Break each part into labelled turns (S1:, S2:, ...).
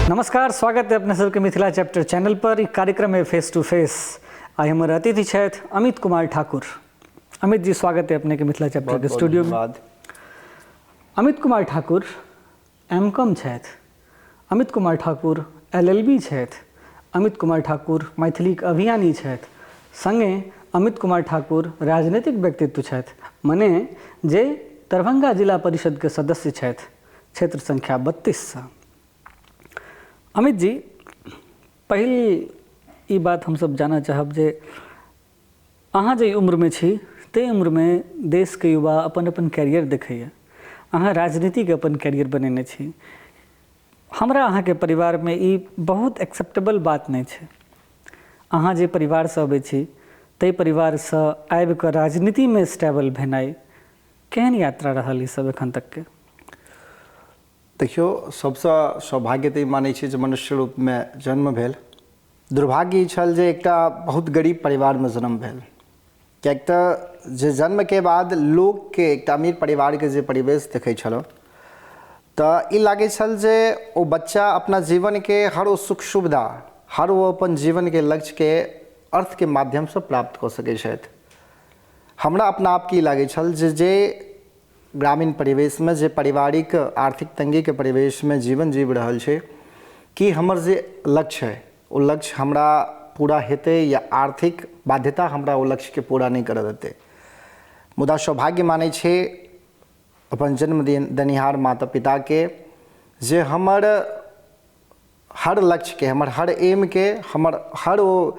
S1: नमस्कार, स्वागत है अपने सबके मिथिला चैप्टर चैनल पर। ई कार्यक्रम है फेस टू फेस। आइ हमर अतिथि छथि अमित कुमार ठाकुर। अमित जी, स्वागत है अपने के मिथिला चैप्टर के स्टूडियो में। अमित कुमार ठाकुर एम कॉम छथि, Amit Kumar Thakur L L B छथि, अमित कुमार ठाकुर मैथिलीक अभियानी छथि, संगे अमित कुमार ठाकुर राजनीतिक व्यक्तित्व छथि, मने जे दरभंगा जिला परिषद के सदस्य छथि, क्षेत्र संख्या 32 से। अमित जी, पहिल ई बात हमसब जानऽ चाहब जे अहाँ जाहि उम्रमे छी ताहि उम्रमे देशके युवा अपन अपन कैरियर देखैए, अहाँ राजनीतिके अपन कैरियर बनेने छी। हमरा अहाँके परिवारमे ई बहुत एक्सेप्टेबल बात नहि छै। अहाँ जे परिवारसँ अबै छी ताहि परिवारसँ आबिकऽ राजनीतिमे स्टेबल भेनाइ केहन यात्रा रहल ई सब एखन तकके?
S2: देखियौ, सबसँ सौभाग्य तऽ ई मानै छी जे मनुष्य रूपमे जन्म भेल। दुर्भाग्य ई छल जे एकटा बहुत गरीब परिवारमे जन्म भेल, किएक तऽ जे जन्मके बाद लोकके एकटा अमीर परिवारके जे परिवेश देखै छलहुँ तऽ ई लागै छल जे ओ बच्चा अपना जीवनके हर ओ सुख सुविधा, हर ओ अपन जीवनके लक्ष्यके अर्थके माध्यमसँ प्राप्त कऽ सकै छथि। हमरा अपना आपके ई लागै छल जे जे ग्रामीण परिवेशमे, जे पारिवारिक आर्थिक तङ्गीके परिवेशमे जीवन जीव रहल छै, कि हमर जे लक्ष्य है ओ लक्ष्य हमरा पूरा हेतै या आर्थिक बाध्यता हमरा ओ लक्ष्यके पूरा नहि करऽ देतै। मुदा सौभाग्य मानै छी अपन जन्मदिन देनिहार माता पिताके जे हमर हर लक्ष्यके, हमर हर एमके, हमर हर ओ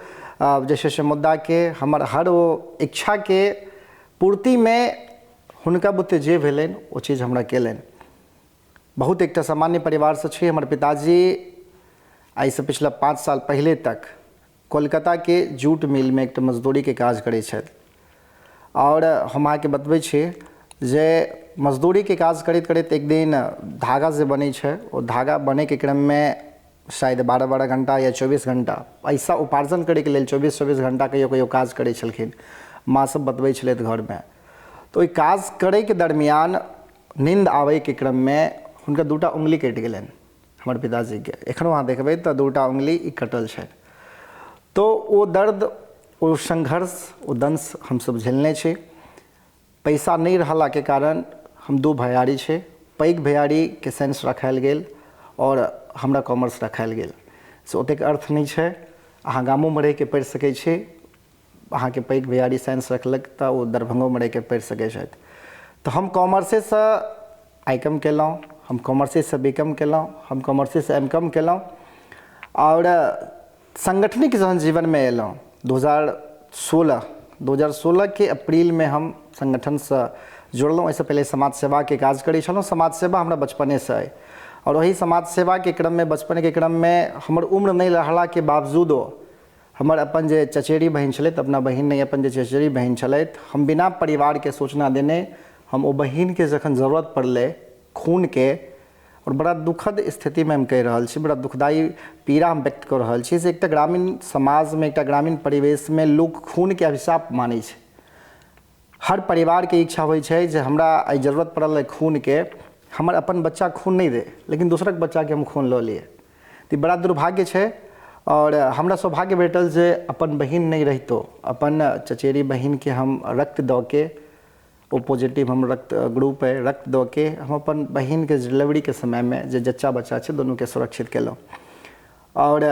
S2: जे छै से मुद्दाके, हमर हर ओ इच्छाके पूर्तिमे हुनका बुते जे भेलनि ओ चीज हमरा केलनि। बहुत एकटा सामान्य परिवारसँ छी। हमर पिताजी आइसँ पिछला 5 साल पहिले तक कोलकाताके जूट मिलमे एकटा मजदूरीके काज करै छथि। आओर हम अहाँके बतबै छी जे मजदूरीके काज करैत करैत एक दिन धागा जे बनै छै ओ धागा बनैके क्रममे शायद 12-12 घण्टा या 24 घण्टा पैसा उपार्जन करैके लेल 24-24 घण्टा कहियो कहियो काज करै छलखिन, माँ सब बतबै छलथि घरमे। तऽ ओहि काज करैके दरमियान नीन्द आबैके क्रममे हुनकर 2टा उङ्गली कटि गेलनि हमर पिताजीके। एखनो अहाँ देखबै तऽ 2टा उङ्गली ई कटल छनि। तऽ ओ दर्द, ओ संघर्ष, ओ दंश हमसब झेलने छी। पैसा नहि रहलाके कारण हम 2 भैयारी छै, पैघ भैयारीके साइंस रखायल गेल आओर हमरा कॉमर्स रखायल गेल। से ओतेक अर्थ नहि छै, अहाँ गामोमे रहिके पढ़ि सकै छी, अहाँके पैघ भैयारी साइंस रखलक तऽ ओ दरभंगोमे रहिके पढ़ि सकै छथि। तऽ हम कॉमर्सेसँ I com केलहुँ, हम कॉमर्सेसँ बी कॉम केलहुँ, हम कॉमर्सेसँ एम कॉम केलहुँ आओर संगठनिक जहन जीवनमे एलहुँ 2016के अप्रीलमे हम संगठनसँ जुड़लहुँ। एहिसँ पहिले समाज सेवाके काज करै छलहुँ। समाज सेवा हमरा बचपनेसँ अइ आओर ओहि समाज सेवाके क्रममे बचपनके क्रममे हमर उम्र नहि रहलाके बावजूदो हमर अपन जे चचेरी बहिन छलथि, अपना बहिन नहि अपन जे चचेरी बहिन छलथि, हम बिना परिवारके सूचना देने हम ओ बहिनके जखन जरूरत पड़लै खूनके, आओर बड़ा दुखद स्थितिमे हम कहि रहल छी, बड़ा दुखदायी पीड़ा हम व्यक्त कऽ रहल छी जे एकटा ग्रामीण समाजमे, एकटा ग्रामीण परिवेशमे लोक खूनके अभिशाप मानै छै। हर परिवारके इच्छा होइ छै जे हमरा आइ जरूरत पड़ल अइ खूनके, हमर अपन बच्चा खून नहि दे लेकिन दोसरक बच्चाके हम खून लऽ लिए। तऽ ई बड़ा दुर्भाग्य छै। आओर हमरा सौभाग्य भेटल जे अपन बहिन नहि रहितो अपन चचेरी बहिनके हम रक्त दऽ के, ओ पॉजिटिव हम रक्त ग्रुप अइ, रक्त दऽ के हम अपन बहिनके डिलीवरीके समयमे जे जच्चा बच्चा छै दुनूके सुरक्षित केलहुँ। आओर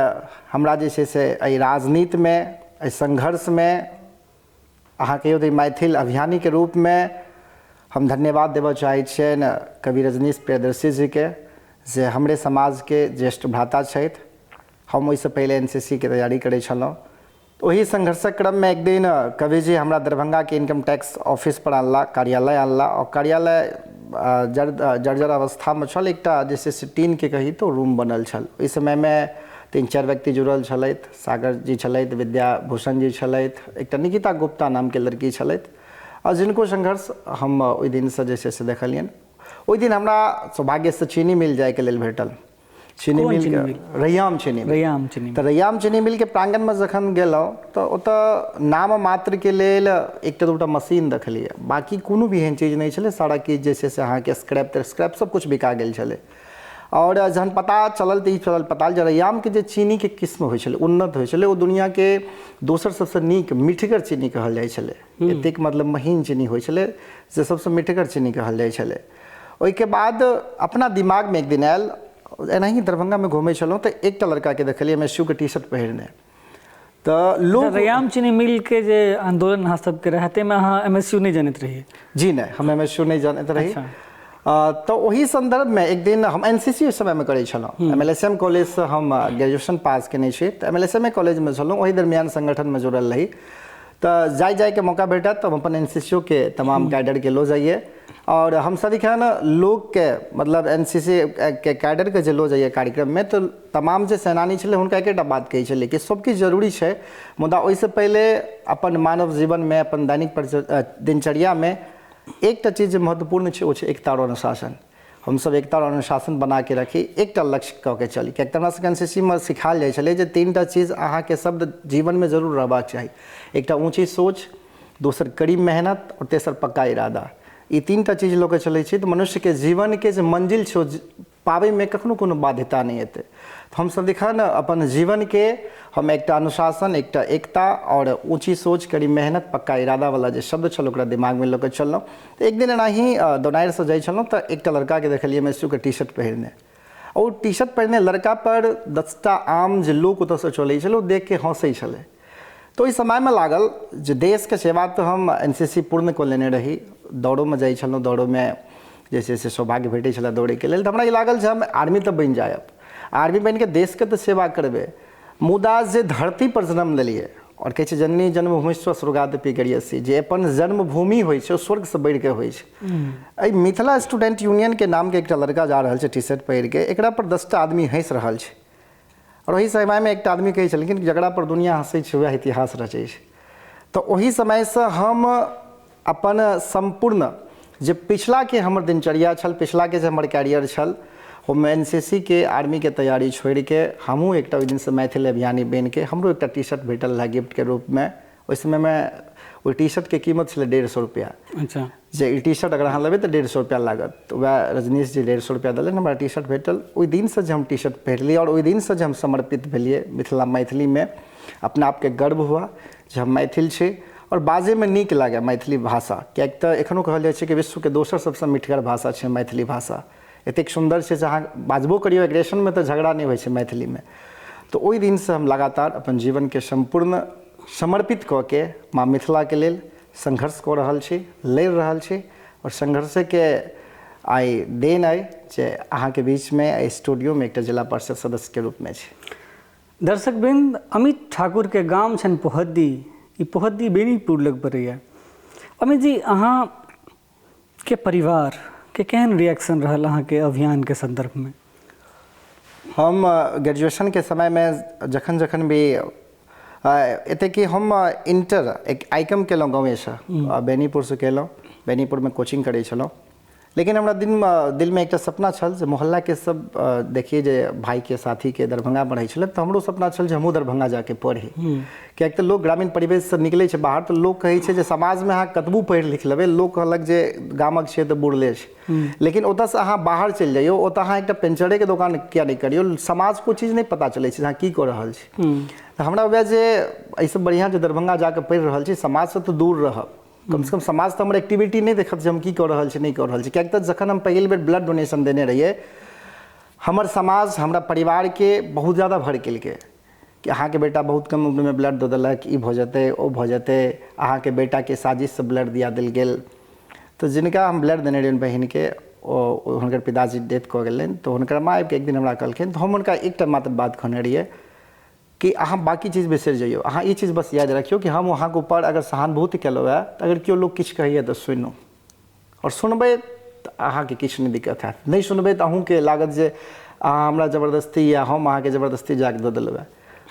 S2: हमरा जे छै से एहि राजनीतिमे, एहि संघर्षमे अहाँ कहियौ तऽ मैथिल अभियानीके रूपमे हम धन्यवाद देबऽ चाहै छियनि कवि रजनीश प्रियदर्शी जीके जे हमरे समाजके ज्येष्ठ भ्राता छथि। हम ओहिसँ पहिले एन सी सी के तैयारी करै छलहुँ। ओहि संघर्षक क्रममे एक दिन कविजी हमरा दरभंगाके इनकम टैक्स ऑफिस पर आनला, कार्यालय आनला। आओर कार्यालय जर्जर अवस्थामे छल, एकटा जे छै से टीनके कही तऽ रूम बनल छल। ओहि समयमे 3-4 व्यक्ति जुड़ल छलथि, सागर जी छलथि, विद्या भूषण जी छलथि, एकटा निकिता गुप्ता नामके लड़की छलथि, आओर जिनको संघर्ष हम ओहि दिनसँ जे छै से देखलियनि। ओहि दिन हमरा सौभाग्यसँ चीनी मिल जाइके लेल भेटल। चीनी
S1: कोन
S2: मिल
S1: चीनी
S2: के?
S1: मिल?
S2: रैयाम चीनी मिल।
S1: रैयाम चीनी
S2: तऽ रैयाम चीनी मिल के प्रांगणमे जखन गेलहुँ तऽ ओतऽ नाम मात्रके लेल एकटा दूटा मशीन देखलियै, बाँकी कोनो भी एहन चीज नहि छलै। सारा किछु जे छै से अहाँके स्क्रैप तऽ स्क्रैप सब किछु बिका गेल छलै। आओर जहन पता चलल तऽ ई चलल पता जे रैयामके जे चीनीके किस्म होइ छलै, उन्नत होइ छलै, ओ दुनिआँके दोसर सबसँ नीक मिठगर चीनी कहल जाइ छलै। एतेक मतलब महीन चीनी होइ छलै जे सबसँ मिठगर चीनी कहल जाइ छलै। ओहिके बाद अपना दिमागमे एक दिन आयल, एनाही दरभंगामे घूमै छलहुँ तऽ एकटा लड़काके देखलियै M S U K T shirt पहिरने। तऽ लोक
S1: रैयाम चीनी मिल के जे आंदोलन अहाँ सबके रहै ताहिमे अहाँ एम एस यू नहि जनैत रहियै?
S2: जी नहि, हम एम एस यू नहि जनैत रही। तऽ ओहि सन्दर्भमे एक दिन हम एन सी सी ओहि समयमे करै छलहुँ, एम एल एस एम कॉलेजसँ हम ग्रेजुएशन पास केने छी, तऽ M L S M A कॉलेजमे छलहुँ, ओहि दरमियान संगठनमे जुड़ल रही। तऽ जाय जायके मौका भेटत तऽ हम अपन एन सी सी ओ के तमाम कैडरके लऽ जाइए और हम सदिखन लोकके मतलब एन सी सी के कैडरके जे लऽ जाइए कार्यक्रममे तऽ तमाम जे सेनानी छलै हुनका एकेटा बात कहै छलै कि सबकिछु जरूरी छै, मुदा ओहिसँ पहिले अपन मानव जीवनमे अपन दैनिक दिनचर्यामे एकटा चीज जे महत्वपूर्ण छै ओ छै एकता और अनुशासन। हमसब एकता और अनुशासन बनाके रखी, एकटा लक्ष्य कऽ के चली। किएक तऽ हमरा सबके एन सी सी मे सिखायल जाइ छलै जे तीनटा चीज अहाँके शब्द जीवनमे जरूर रहबाक चाही, एकटा ऊँची सोच, दोसर कड़ी मेहनत और तेसर पक्का इरादा। ई तीनटा चीज लऽ के चलै छी तऽ मनुष्यके जीवनके जे मंजिल छै ओ पाबैमे कखनो कोनो बाध्यता नहि एतै। तऽ हम सदिखन अपन जीवनके हम एकटा अनुशासन, एकटा एकता और ऊँची सोच, कड़ी मेहनत, पक्का इरादावला जे शब्द छल ओकरा दिमागमे लऽ कऽ चललहुँ। तऽ एक दिन एनाही दोनारिसँ जाइ छलहुँ तऽ एकटा लड़काके देखलियै M S U K T shirt पहिरने। ओ टी शर्ट पहिरने लड़का पर 10टा आम जे लोक ओतऽसँ चलै छलै ओ देखिके हँसै छलै। तऽ ओहि समयमे लागल जे देशके सेवा तऽ हम एन सी सी पूर्ण कऽ लेने रही, दौड़ोमे जाइ छलहुँ, दौड़ोमे जे छै से सौभाग्य भेटै छलै दौड़ैके लेल, तऽ हमरा ई लागल जे हम आर्मी तऽ बनि जायब, आर्मी बनिके देशके तऽ सेवा करबै, मुदा जे धरतीपर जन्म लेलियै आओर कहै छै जननी जन्मभूमिश्व स्वर्गादपि गरीयसी, जे अपन जन्मभूमि होइ छै ओ स्वर्गसँ बढ़िके होइ छै। एहि मिथिला स्टूडेंट यूनियनके नामके एकटा लड़का जा रहल छै टी शर्ट पहिरके, एकरा पर 10टा आदमी हँसि रहल छै। आओर ओहि समयमे एकटा आदमी कहै छलखिन जकरा पर दुनिया हँसै छै वएह इतिहास रचै छै। तऽ ओहि समयसँ हम अपन सम्पूर्ण जे पिछलाके हमर दिनचर्या छल, पिछलाके जे हमर कैरियर छल, हम एन सी सी के आर्मीके तैयारी छोड़िके हमहूँ एकटा ओहि दिनसँ मैथिल अभियानी बनिके हमरो एकटा टी शर्ट भेटल रहए गिफ्टके रूपमे। ओहि समयमे ओहि टी शर्टके कीमत छलै 150 रुपैआ।
S1: अच्छा,
S2: जे ई टी शर्ट अगर अहाँ लेबै तऽ 150 रुपैआ लागत। तऽ वएह रजनीश जी 150 रुपैआ देलनि, हमरा टी शर्ट भेटल। ओहि दिनसँ जे हम टी शर्ट पहिरलियै आओर ओहि दिनसँ जे हम समर्पित भेलियै मिथिला मैथिलीमे, अपना आपके गर्व हुआ जे हम मैथिल छी और बाजैमे नीक लागै मैथिली भाषा। किएक तऽ एखनो कहल जाइ छै कि विश्वके दोसर सबसँ मिठगर भाषा छै मैथिली भाषा। एतेक सुन्दर छै जे अहाँ बाजबो करियौ एग्रेशनमे तऽ झगड़ा नहि होइ छै मैथिलीमे। तऽ ओहि दिनसँ हम लगातार अपन जीवनके सम्पूर्ण समर्पित कऽ के माँ मिथिलाके लेल संघर्ष कऽ रहल छी, लड़ि रहल छी और संघर्षके आइ देन अइ जे अहाँके बीचमे एहि स्टूडियोमे एकटा जिला परिषद सदस्यके रूपमे छी।
S1: दर्शकवृंद, अमित ठाकुर के गाम छनि पोहद्दी, ई पोहद्दी बेनीपुर लग पड़ैया। अमित जी, अहाँ के परिवार के केहन रिएक्शन रहल अहाँ के अभियान के संदर्भ में?
S2: हम ग्रेजुएशन के समय में जखन जखन भी एते कि हम इंटर एक आइकम केलहुँ गाँवेसँ, बेनीपुरसँ केलहुँ, बेनीपुरमे कोचिंग करै छलहुँ। लेकिन हमरा दिलमे एकटा सपना छल जे मोहल्लाके सब देखिए जे भाईके साथीके दरभंगा पढ़ै छलै, तऽ हमरो सपना छल जे हमहूँ दरभंगा जाके पढ़ी। किएक तऽ लोक ग्रामीण परिवेशसँ निकलै छै बाहर तऽ लोक कहै छै जे समाजमे अहाँ कतबो पढ़ि लिख लेबै, लोक कहलक जे गामक छियै तऽ बुड़ले छै। लेकिन ओतऽसँ अहाँ बाहर चलि जइयौ, ओतऽ अहाँ एकटा पेंचरेके दोकान किया नहि करियौ, समाजके ओ चीज नहि पता चलै छै जे अहाँ की कऽ रहल छी। तऽ हमरा वएह जे एहिसँ बढ़िआँ जे दरभंगा जाके पढ़ि रहल छी, समाजसँ तऽ दूर रहब, कमसँ कम समाज तऽ हमर एक्टिविटी नहि देखत जे हम की कऽ रहल छी नहि कऽ रहल छी। किएक तऽ जखन हम पहिल बेर ब्लड डोनेशन देने रहियै, हमर समाज हमरा परिवारके बहुत ज्यादा भर केलकै कि अहाँके बेटा बहुत कम उम्रमे ब्लड दऽ देलक, ई भऽ जेतै ओ भऽ जेतै, अहाँके बेटाके साजिशसँ ब्लड दिया देल गेल। तऽ जिनका हम ब्लड देने रहियनि बहिनके, ओ हुनकर पिताजी डेथ कऽ गेलनि। तऽ हुनकर माँ आबिकऽ एक दिन हमरा कहलखिन, तऽ हम हुनका एकटा मात्र बात कहने रहियै कि अहाँ बाकी चीज बिसरि जइयौ, अहाँ ई चीज बस याद रखियौ कि हम अहाँके ऊपर अगर सहानुभूति केलहुँ हँ तऽ अगर केओ लोक किछु कहैए तऽ सुनू, आओर सुनबै तऽ अहाँके किछु नहि दिक्कत हैत, नहि सुनबै तऽ अहूँके लागत जे अहाँ हमरा जबरदस्ती या हम अहाँके जबरदस्ती जाके दऽ देलहुँ हँ।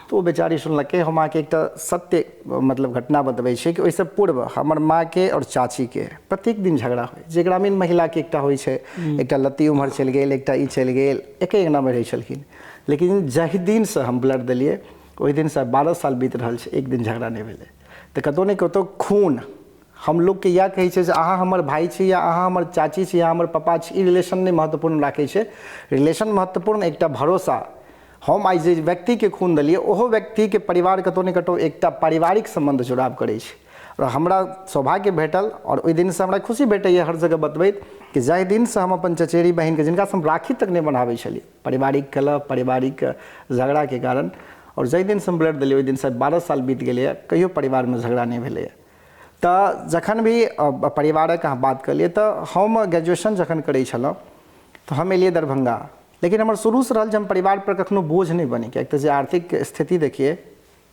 S2: तऽ ओ बेचारी सुनलकै। हम अहाँके एकटा सत्य मतलब घटना बतबै छी कि ओहिसँ पूर्व हमर माँके आओर चाचीके प्रत्येक दिन झगड़ा होइ, जे ग्रामीण महिलाके एकटा होइ छै, एकटा लत्ती उम्हर चलि गेल, एकटा ई चलि गेल, एके अङ्गनामे रहै छलखिन। लेकिन जाहि दिनसँ हम ब्लड देलियै ओहि दिनसँ 12 साल बीत रहल छै, एक दिन झगड़ा नहि भेलै। तऽ कतहु ने कतहु खून हम लोकके इएह कहै छै जे अहाँ हमर भाय छी या अहाँ हमर चाची छी या हमर पापा छी, ई रिलेशन नहि महत्वपूर्ण राखै छै। रिलेशन महत्वपूर्ण एकटा भरोसा। हम आइ जे व्यक्तिके खून देलियै ओहो व्यक्तिके परिवार कतहु ने कतहु एकटा पारिवारिक सम्बन्ध जुड़ाव करै छै। आओर हमरा सौभाग्य भेटल आओर ओहि दिनसँ हमरा खुशी भेटैए हर जगह बतबैत कि जाहि दिनसँ हम अपन चचेरी बहिनके, जिनकासँ हम राखी तक नहि बन्हाबै छलियै पारिवारिक कलह पारिवारिक झगड़ाके कारण, आओर जाहि दिनसँ हम ब्लड देलियै ओहि दिनसँ 12 साल बीत गेलैए, कहियो परिवारमे झगड़ा नहि भेलैए। तऽ जखन भी परिवारक अहाँ बात करलियै तऽ हम ग्रेजुएशन जखन करै छलहुँ तऽ हम एलियै दरभंगा, लेकिन हमर शुरूसँ रहल जे हम परिवारपर कखनो बोझ नहि बनी, किएक तऽ जे आर्थिक स्थिति देखियै,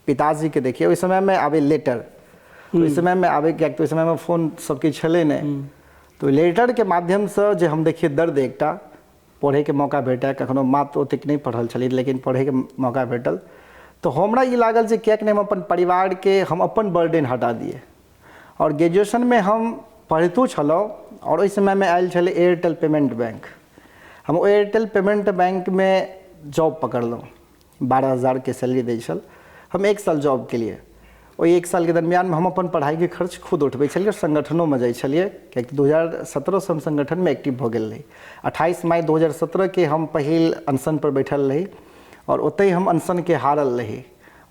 S2: पिताजीके देखियै, ओहि समयमे आबै लेटर, ओहि समयमे आबै, किएक तऽ ओहि समयमे फोन सब किछु छलै नहि, तऽ ओहि लेटरके माध्यमसँ जे हम देखियै दर्द, एकटा पढ़ैके मौका भेटै, कखनो माँ तऽ ओतेक नहि पढ़ल छलै लेकिन पढ़ैके मौका भेटल, तऽ हमरा ई लागल जे किएक नहि हम अपन परिवारके हम अपन बर्डन हटा दियै। आओर ग्रेजुएशनमे हम पढ़ितो छलहुँ आओर ओहि समयमे आयल छलै एयरटेल पेमेंट बैंक, हम ओहि एयरटेल पेमेंट बैंकमे जॉब पकड़लहुँ, 12,000के सैलरी दै छल। हम 1 साल जॉब केलियै, ओहि 1 सालके दरमियानमे हम अपन पढ़ाइके खर्च खुद उठबै छलियै आओर संगठनोमे जाइ छलियै, कियाकि 2017सँ हम संगठनमे एक्टिव भऽ गेल रही। 28 मई 2017के हम पहिल अनशनपर बैठल रही आओर ओतहि हम अनशनके हारल रही।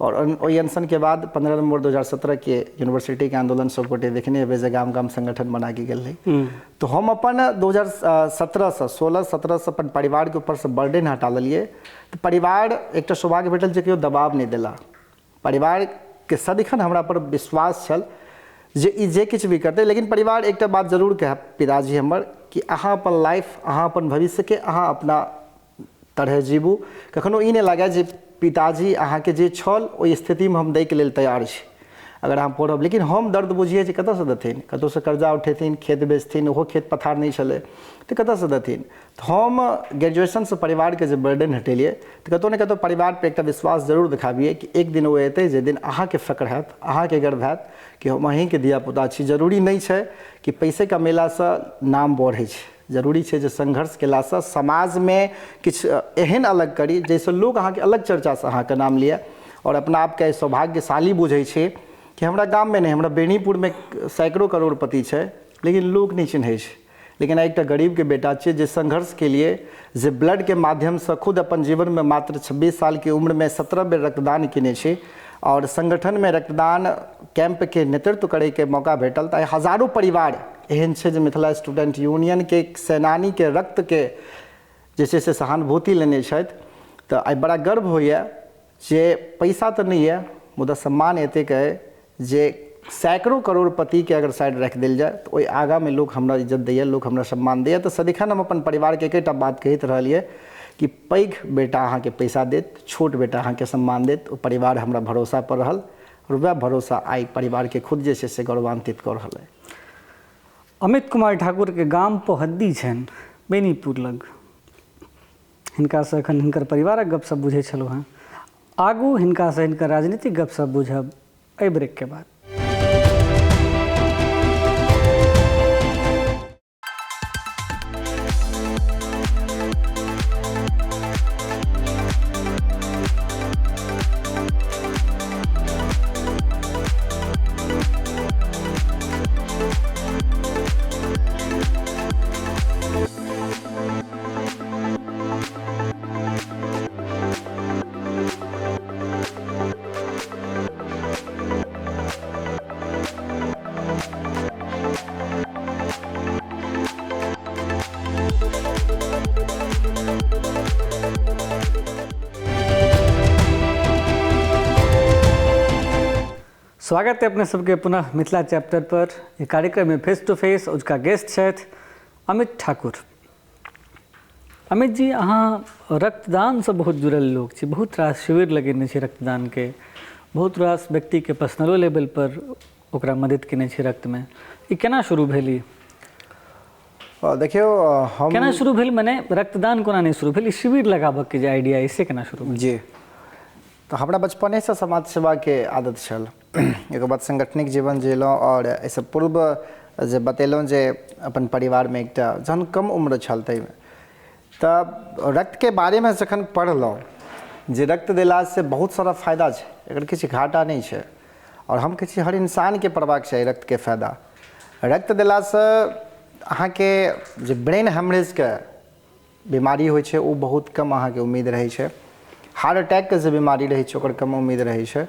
S2: आओर ओहि अनशनके बाद 15 नवम्बर 2017के यूनिवर्सिटीके आंदोलन सब गोटे देखने हेबै जे गाम गाम संगठन बनाके गेल रही। तऽ हम अपन 2017सँ 16-17सँ अपन परिवारके ऊपरसँ बर्डन हटा लेलियै। तऽ परिवार एकटा सौभाग्य भेटल जे केओ दबाव नहि देला, परिवारके सदिखन हमरा पर विश्वास छल जे ई जे किछु भी करतै। लेकिन परिवार एकटा बात जरूर कहब पिताजी हमर कि अहाँ अपन लाइफ, अहाँ अपन भविष्यके अहाँ अपना तरहे जीबू, कखनो ई नहि लागै जे पिताजी अहाँके जे छल ओहि स्थितिमे हम दैके लेल तैयार छी अगर अहाँ पढ़ब। लेकिन हम दर्द बुझिए जे कतऽसँ देथिन, कतहुसँ कर्जा उठेथिन, खेत बेचथिन, ओहो खेत पथार नहि छलै तऽ कतऽसँ देथिन। तऽ हम ग्रेजुएशनसँ परिवारके जे बर्डन हटेलियै तऽ कतहु ने कतहु परिवारपर एकटा विश्वास जरूर देखाबियै कि एक दिन ओ एतै जे दिन अहाँके फक्र हैत, अहाँके गर्व हैत कि हम अहीँके धियापुता छी। जरूरी नहि छै कि पैसे कमेलासँ नाम बढ़ै छै, जरूरी छै जे संघर्ष केलासँ समाजमे किछु एहन अलग करी जाहिसँ लोक अहाँके अलग चर्चासँ अहाँके नाम लिअ। आओर अपना आपके सौभाग्यशाली बुझै छी कि हमरा गाममे नहि, हमरा बेनीपुरमे सैकड़ों करोड़पति छै लेकिन लोक नहि चिन्है छै। लेकिन एकटा गरीबके बेटा छियै जे संघर्ष के लिए, जे ब्लडके माध्यमसँ खुद अपन जीवनमे मात्र 26 सालके उम्रमे 17 बेर रक्तदान केने छी आओर संगठनमे रक्तदान कैंपके नेतृत्व करैके मौका भेटल। तऽ हजारो परिवार एहन छै जे मिथिला स्टूडेंट यूनियनके सेनानीके रक्तके जे छै से सहानुभूति लेने छथि। तऽ आइ बड़ा गर्व होइए जे पैसा तऽ नहि यऽ मुदा सम्मान एतेक अइ जे सैकड़ों करोड़पतिके अगर साइड राखि देल जाय तऽ ओहि आगाँमे लोक हमरा इज्जत दैए, लोक हमरा सम्मान दैए। तऽ सदिखन हम अपन परिवारके एकेटा बात कहैत रहलियै कि पैघ बेटा अहाँके पैसा देत, छोट बेटा अहाँके सम्मान देत। ओ परिवार हमरा भरोसा पर रहल आओर वएह भरोसा आइ परिवारके खुद जे छै से गौरवान्वित कऽ रहल अइ।
S1: अमित कुमार ठाकुरके गाम पोहद्दी छनि, बेनीपुर लग। हिनकासँ एखन हिनकर परिवारक गपशप बुझै छलहुँ हेँ, आगू हिनकासँ हिनकर राजनीतिक गपशप बुझब एहि ब्रेकके बाद। स्वागत है अपने सबके पुनः मिथिला चैप्टर पर। ये कार्यक्रम में फेस टू फेस उसका गेस्ट छथि अमित ठाकुर। अमित जी, अहाँ रक्तदानसँ बहुत जुड़ल लोक छी, बहुत रास शिविर लगेने छी रक्तदानके, बहुत रास व्यक्तिके पर्सनलो लेवल पर ओकरा मदद केने छी रक्तमे। ई केना शुरू भेल? ई
S2: देखियौ, हम
S1: केना शुरू भेल, मने रक्तदान कोना नहि शुरू भेल, ई शिविर लगाबऽके जे आइडिया अइ से केना शुरू भेल?
S2: जी, तऽ हमरा बचपनेसँ समाज सेवाके आदत छल। एकर बाद सांगठनिक जीवन जीलहुँ आओर एहिसँ पूर्व जे बतेलहुँ जे अपन परिवारमे एकटा जहन कम उम्र छल ताहिमे तऽ रक्तके बारेमे जखन पढ़लहुँ जे रक्त देलासँ बहुत सारा फायदा छै, एकर किछु घाटा नहि छै। आओर हम कहै छी हर इंसानके पढ़बाक चाही रक्तके फायदा। रक्त देलासँ अहाँके जे ब्रेन हेमरेजके बीमारी होइ छै ओ बहुत कम अहाँके उम्मीद रहै छै। हार्ट अटैकके जे बीमारी रहै छै ओकर कम उम्मीद रहै छै।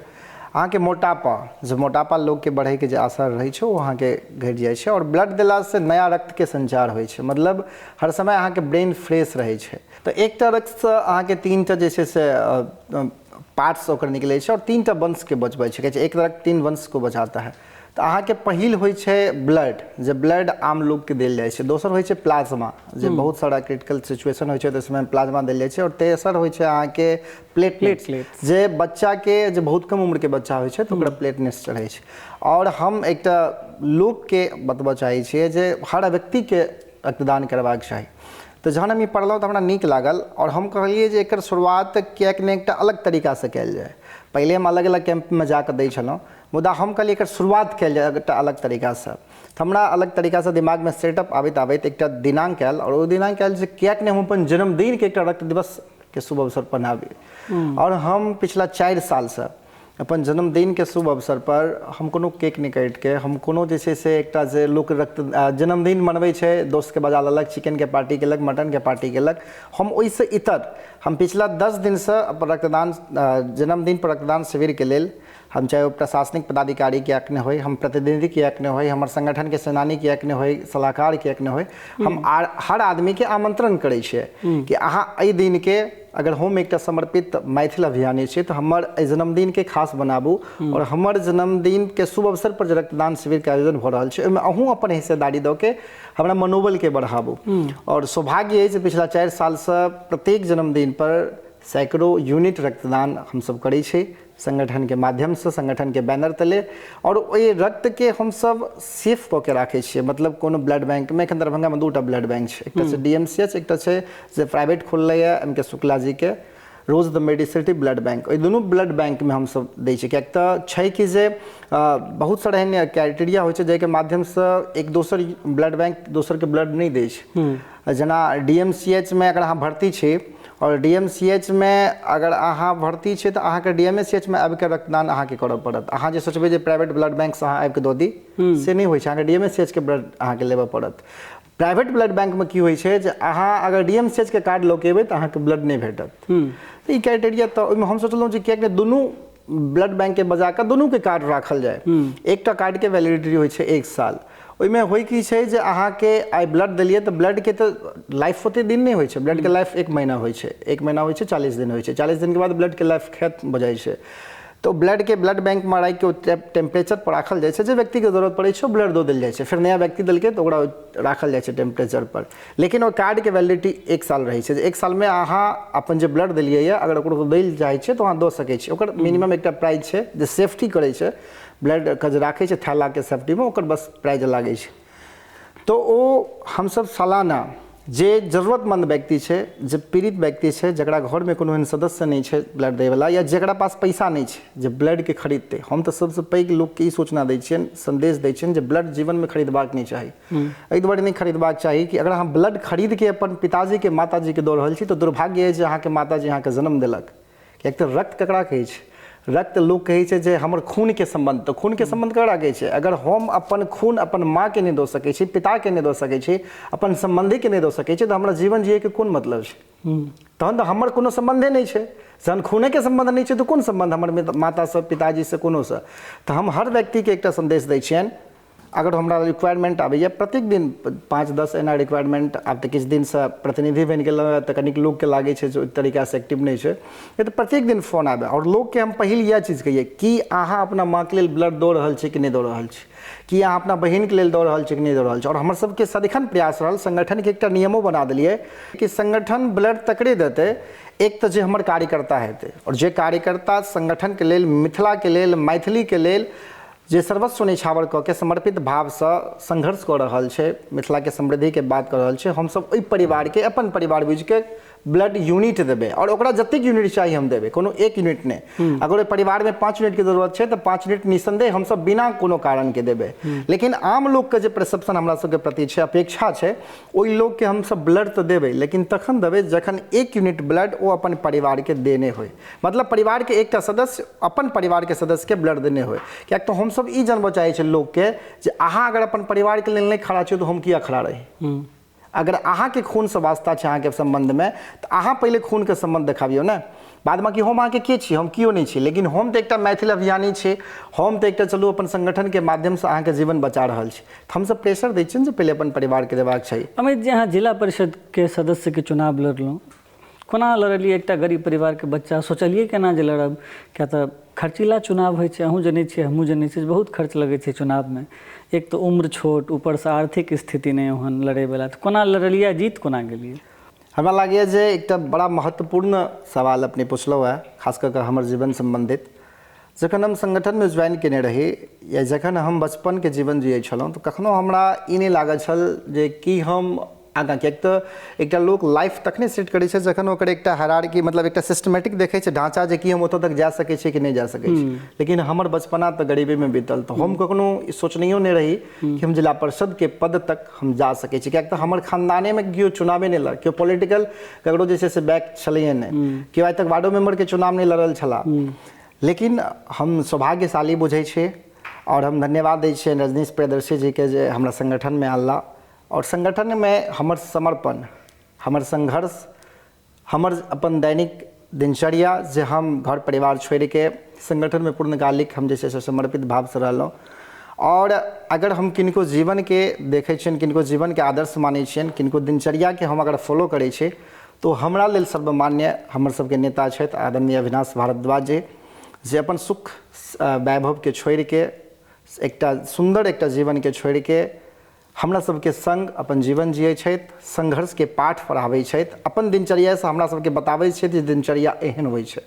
S2: अहाँके मोटापा, जे मोटापा लोकके बढ़ैके जे असर रहै छै ओ अहाँके घटि जाइ छै। आओर ब्लड देलासँ नया रक्तके संचार होइ छै, मतलब हर समय अहाँके ब्रेन फ्रेश रहै छै। तऽ एकटा रक्तसँ अहाँके 3टा जे छै से पार्ट्स ओकर निकलै छै आओर 3टा वंशके बचबै छै। कहै छै एक रक्त 3 वंश को बचाता है। तऽ अहाँके पहिल होइ छै ब्लड, जे ब्लड आम लोकके देल जाइ छै। दोसर होइ छै प्लाज्मा, जे बहुत सारा क्रिटिकल सिचुएशन होइ छै तऽ समय प्लाज्मा देल जाइ छै। आओर तेसर होइ छै अहाँके प्लेटलेट्स, जे बच्चाके जे बहुत कम उम्रके बच्चा होइ छै तऽ ओकरा प्लेटलेट्स चढ़ै छै। आओर हम एकटा लोकके बतबऽ चाहै छियै जे हर व्यक्तिके रक्तदान करबाक चाही। तऽ जहन हम ई पढ़लहुँ तऽ हमरा नीक लागल आओर हम कहलियै जे एकर शुरुआत किएक नहि एकटा अलग तरीकासँ कयल जाय। पहिले हम अलग अलग कैम्पमे जाकऽ दै छलहुँ, मुदा हम कहलियै एकर शुरुआत कयल जाय एकटा अलग तरीकासँ। तऽ हमरा अलग तरीकासँ दिमागमे सेटअप आबैत आबैत एकटा दिनांक आयल आओर ओ दिनांक आयल जे किएक नहि हम अपन जन्मदिनके एकटा रक्त दिवसके शुभ अवसर बनाबी। आओर हम पिछला 4 सालसँ अपन जन्मदिनके शुभ अवसर पर हम कोनो केक नहि काटिके, हम कोनो जे छै से एकटा जे लोक रक्त जन्मदिन मनबै छै, दोस्तके बजा लेलक, चिकनके पार्टी केलक, मटनके पार्टी केलक, हम ओहिसँ इतर हम पिछला 10 दिनसँ अपन रक्तदान जन्मदिन पर रक्तदान शिविरके लेल हम चाहे ओ प्रशासनिक पदाधिकारी किएक नहि होइ, हम प्रतिनिधि किएक नहि होइ, हमर संगठनके सेनानी किएक नहि होइ, सलाहकार किएक नहि होइ, हम हर आदमीके आमंत्रण करै छियै कि अहाँ एहि दिनके अगर हम एकटा समर्पित मैथिल अभियानी छी तऽ हमर एहि जन्मदिनके खास बनाबू आओर हमर जन्मदिनके शुभ अवसर पर जे रक्तदान शिविरके आयोजन भऽ रहल छै ओहिमे अहूँ अपन हिस्सेदारी दऽ के हमरा मनोबलके बढ़ाबू। आओर सौभाग्य अछि जे पिछला 4 सालसँ प्रत्येक जन्मदिन पर सैकड़ों यूनिट रक्तदान हमसब करै छी संगठनके माध्यमसँ, संगठनके बैनर तले। आओर ओहि रक्तके हमसब सेफ कऽ के राखै छियै, मतलब कोनो ब्लड बैंकमे, एखन दरभंगामे 2टा ब्लड बैंक छै, एकटा छै DMCH, एकटा छै जे प्राइवेट खोललैए MK Shukla जीके रोज द मेडिसिटी ब्लड बैंक। ओहि दुनू ब्लड बैंकमे हमसब दै छियै, किएक तऽ छै कि जे बहुत सारा एहन क्राइटेरिया होइ छै जाहिके माध्यमसँ एक दोसर ब्लड बैंक दोसरके ब्लड नहि दै छै। जेना DMCH मे अगर अहाँ भर्ती छी आओर DMCH मे अगर अहाँ भर्ती छी तऽ अहाँके DMCH मे आबिके रक्तदान अहाँके करऽ पड़त। अहाँ जे सोचबै जे प्राइवेट ब्लड बैंकसँ अहाँ आबिके दऽ दी, से नहि होइ छै, अहाँके DMCH के ब्लड अहाँके लेबऽ पड़त। प्राइवेट ब्लड बैंकमे की होइ छै जे अहाँ अगर DMCH के कार्ड लऽ के एबै तऽ अहाँके ब्लड नहि भेटत। तऽ ई क्राइटेरिया तऽ ओहिमे हम सोचलहुँ जे किएक नहि दुनू ब्लड बैंकके बजा कऽ दुनूके कार्ड राखल जाय। एकटा कार्डके वैलिडिटी होइ छै 1 साल। ओहिमे होइ की छै जे अहाँके आइ ब्लड देलियै तऽ ब्लडके तऽ लाइफ ओते दिन नहि होइ छै, ब्लडके लाइफ 1 महीना होइ छै, 1 महीना होइ छै, 40 दिन होइ छै, 40 दिनके बाद ब्लडके लाइफ खत्म भऽ जाइ छै। तऽ ब्लडके ब्लड बैंकमे राखिके ओ टेम्परेचर पर राखल जाइ छै, जे व्यक्तिके जरूरत पड़ै छै ओ ब्लड दऽ देल जाइ छै, फेर नया व्यक्ति देलकै तऽ ओकरा राखल जाइ छै टेम्परेचर पर। लेकिन ओ कार्डके वैलिडिटी 1 साल रहै छै, जे 1 सालमे अहाँ अपन जे ब्लड देलियै यऽ अगर ओकरो दै लए चाहै छियै तऽ अहाँ दऽ सकै छी। ओकर मिनिमम एकटा प्राइस छै जे सेफ्टी करै छै, ब्लडके जे राखै छै थैलाके सेफ्टीमे, ओकर बस प्राइज लागै छै। तऽ ओ हमसब सालाना जे जरूरतमंद व्यक्ति छै, जे पीड़ित व्यक्ति छै, जकरा घरमे कोनो एहन सदस्य नहि छै ब्लड दैवला या जकरा पास पैसा नहि छै जे ब्लडके खरीदतै, हम तऽ सबसँ पैघ लोकके ई सूचना दै छियनि, सन्देश दै छियनि जे ब्लड जीवनमे खरीदबाक नहि चाही। एहि दुआरे नहि खरीदबाक चाही कि अगर अहाँ ब्लड खरीदके अपन पिताजीके माताजीके दऽ रहल छी तऽ दुर्भाग्य अछि जे अहाँके माताजी अहाँके जन्म देलक। किएक तऽ रक्त ककरा कहै छै? रक्त लोक कहै छै जे हमर खूनके सम्बन्ध, तऽ खूनके सम्बन्ध ककरा कहै छै? अगर हम अपन खून अपन माँके नहि दऽ सकै छी, पिताके नहि दऽ सकै छी, अपन सम्बन्धीके नहि दऽ सकै छी, तऽ हमरा जीवन जियैके कोन मतलब छै? तहन तऽ हमर कोनो सम्बन्धे नहि छै। जहन खूनेके सम्बन्ध नहि छै तऽ कोन सम्बन्ध हमर मातासँ, पिताजीसँ, कोनोसँ? तऽ हम हर व्यक्तिके एकटा सन्देश दै छियनि, अगर हमरा रिक्वायरमेंट आबैए प्रत्येक दिन 5-10 एना रिक्वायरमेंट, आब तऽ किछु दिनसँ प्रतिनिधि बनि गेलहुँ तऽ कनिक लोकके लागै छै जे ओहि तरीकासँ एक्टिव नहि छै, तऽ प्रत्येक दिन फोन आबै आओर लोकके हम पहिल इएह चीज कहियै कि अहाँ अपना माँके लेल ब्लड दऽ रहल छी कि नहि दऽ रहल छी, कि अहाँ अपना बहिनके लेल दऽ रहल छी कि नहि दऽ रहल छी। आओर हमर सबके सदिखन प्रयास रहल, संगठनके एकटा नियमो बना देलियै कि संगठन ब्लड तकरे देतै, एक तऽ जे हमर कार्यकर्ता हेतै आओर जे कार्यकर्ता संगठनके लेल, मिथिलाके लेल, मैथिलीके लेल जे सर्वस्व निछावर कऽ के समर्पित भावसँ संघर्ष कऽ रहल छै, मिथिलाके समृद्धिके बात कऽ रहल छै, हमसब ओहि परिवारके अपन परिवार बुझिके ब्लड यूनिट देबै आओर ओकरा जतेक यूनिट चाही हम देबै, कोनो एक यूनिट नहि। अगर ओहि परिवारमे 5 यूनिटके जरूरत छै तऽ 5 यूनिट निसंदेह हमसब बिना कोनो कारणके देबै। लेकिन आम लोकके जे परसेप्शन हमरा सबके प्रति छै, अपेक्षा छै, ओहि लोकके हमसब ब्लड तऽ देबै, लेकिन तखन देबै जखन 1 यूनिट ब्लड ओ अपन परिवारके देने होइ, मतलब परिवारके एकटा सदस्य अपन परिवारके सदस्यके ब्लड देने होइ। किएक तऽ हमसब ई जानबऽ चाहै छियै लोकके जे अहाँ अगर अपन परिवारके लेल नहि खड़ा छियै तऽ हम किया खड़ा रही। अगर अहाँके खूनसँ वास्ता छै अहाँके सम्बन्धमे तऽ अहाँ पहिले खूनके सम्बन्ध देखाबियौ ने, बाद बाकी हम अहाँके के छी, हम केओ नहि छी, लेकिन हम तऽ एकटा मैथिल अभियानी छी, हम तऽ एकटा चलू अपन संगठनके माध्यमसँ अहाँके जीवन बचा रहल छी। तऽ हमसब प्रेशर दै छियनि जे पहिले अपन परिवारके देबाक चाही।
S1: अमित जी, अहाँ जिला परिषदके सदस्यके चुनाव लड़लहुँ, कोना लड़लियै? एकटा गरीब परिवारके बच्चा, सोचलियै केना जे लड़ब? किया तऽ खर्चीला चुनाव होइ छै, अहूँ जनै छियै, हमहूँ जनै छियै, बहुत खर्च लगै छै चुनावमे। एक तऽ उम्र छोट, ऊपरसँ आर्थिक स्थिति नहि ओहन लड़ैवला, तऽ कोना लड़लियै, जीत कोना गेलियै?
S2: हमरा लागैए जे एकटा बड़ा महत्वपूर्ण सवाल अपने पुछलहुँ हेँ, खास कऽ कऽ हमर जीवन सम्बन्धित। जखन हम संगठनमे ज्वाइन केने रही या जखन हम बचपनके जीवन जियै छलहुँ तऽ कखनो हमरा ई नहि लागल छल जे कि हम आगाँ, किएक तऽ एकटा लोक लाइफ तखने सेट करै छै जखन ओकर एकटा हायरार्की, मतलब एकटा सिस्टमेटिक देखै छै ढाँचा जे कि हम ओतऽ तक जा सकै छियै कि नहि जा सकै छी। लेकिन हमर बचपना तऽ गरीबीमे बीतल, तऽ हम कखनो सोचनैयो नहि रही कि हम जिला परिषदके पद तक हम जा सकै छी, किएक तऽ हमर खानदानेमे केओ चुनावे नहि लड़, केओ पॉलिटिकल ककरो जे छै से बैक छलैए नहि, केओ आइ तक वार्डो मेम्बरके चुनाव नहि लड़ल छलाह। लेकिन हम सौभाग्यशाली बुझै छी आओर हम धन्यवाद दै छियनि रजनीश प्रियदर्शी जीके जे हमरा संगठनमे आनला, आओर संगठनमे हमर समर्पण, हमर संघर्ष, हमर अपन दैनिक दिनचर्या जे हम घर परिवार छोड़िके संगठनमे पूर्णकालिक हम जे छै से समर्पित भावसँ रहलहुँ। आओर अगर हम किनको जीवनके देखै छियनि, किनको जीवनके आदर्श मानै छियनि, किनको दिनचर्याके हम अगर फॉलो करै छी, तो हमरा लेल सर्वमान्य हमर सबके नेता छथि आदरणीय अविनाश भारद्वाज जी, जे अपन सुख वैभवके छोड़िके, एकटा सुन्दर एकटा जीवनके छोड़िके हमरा सबके संग अपन जीवन जियै छथि, संघर्षके पाठ पढ़ाबै छथि, अपन दिनचर्यासँ हमरा सबके बताबै छथि जे दिनचर्या एहन होइ छै,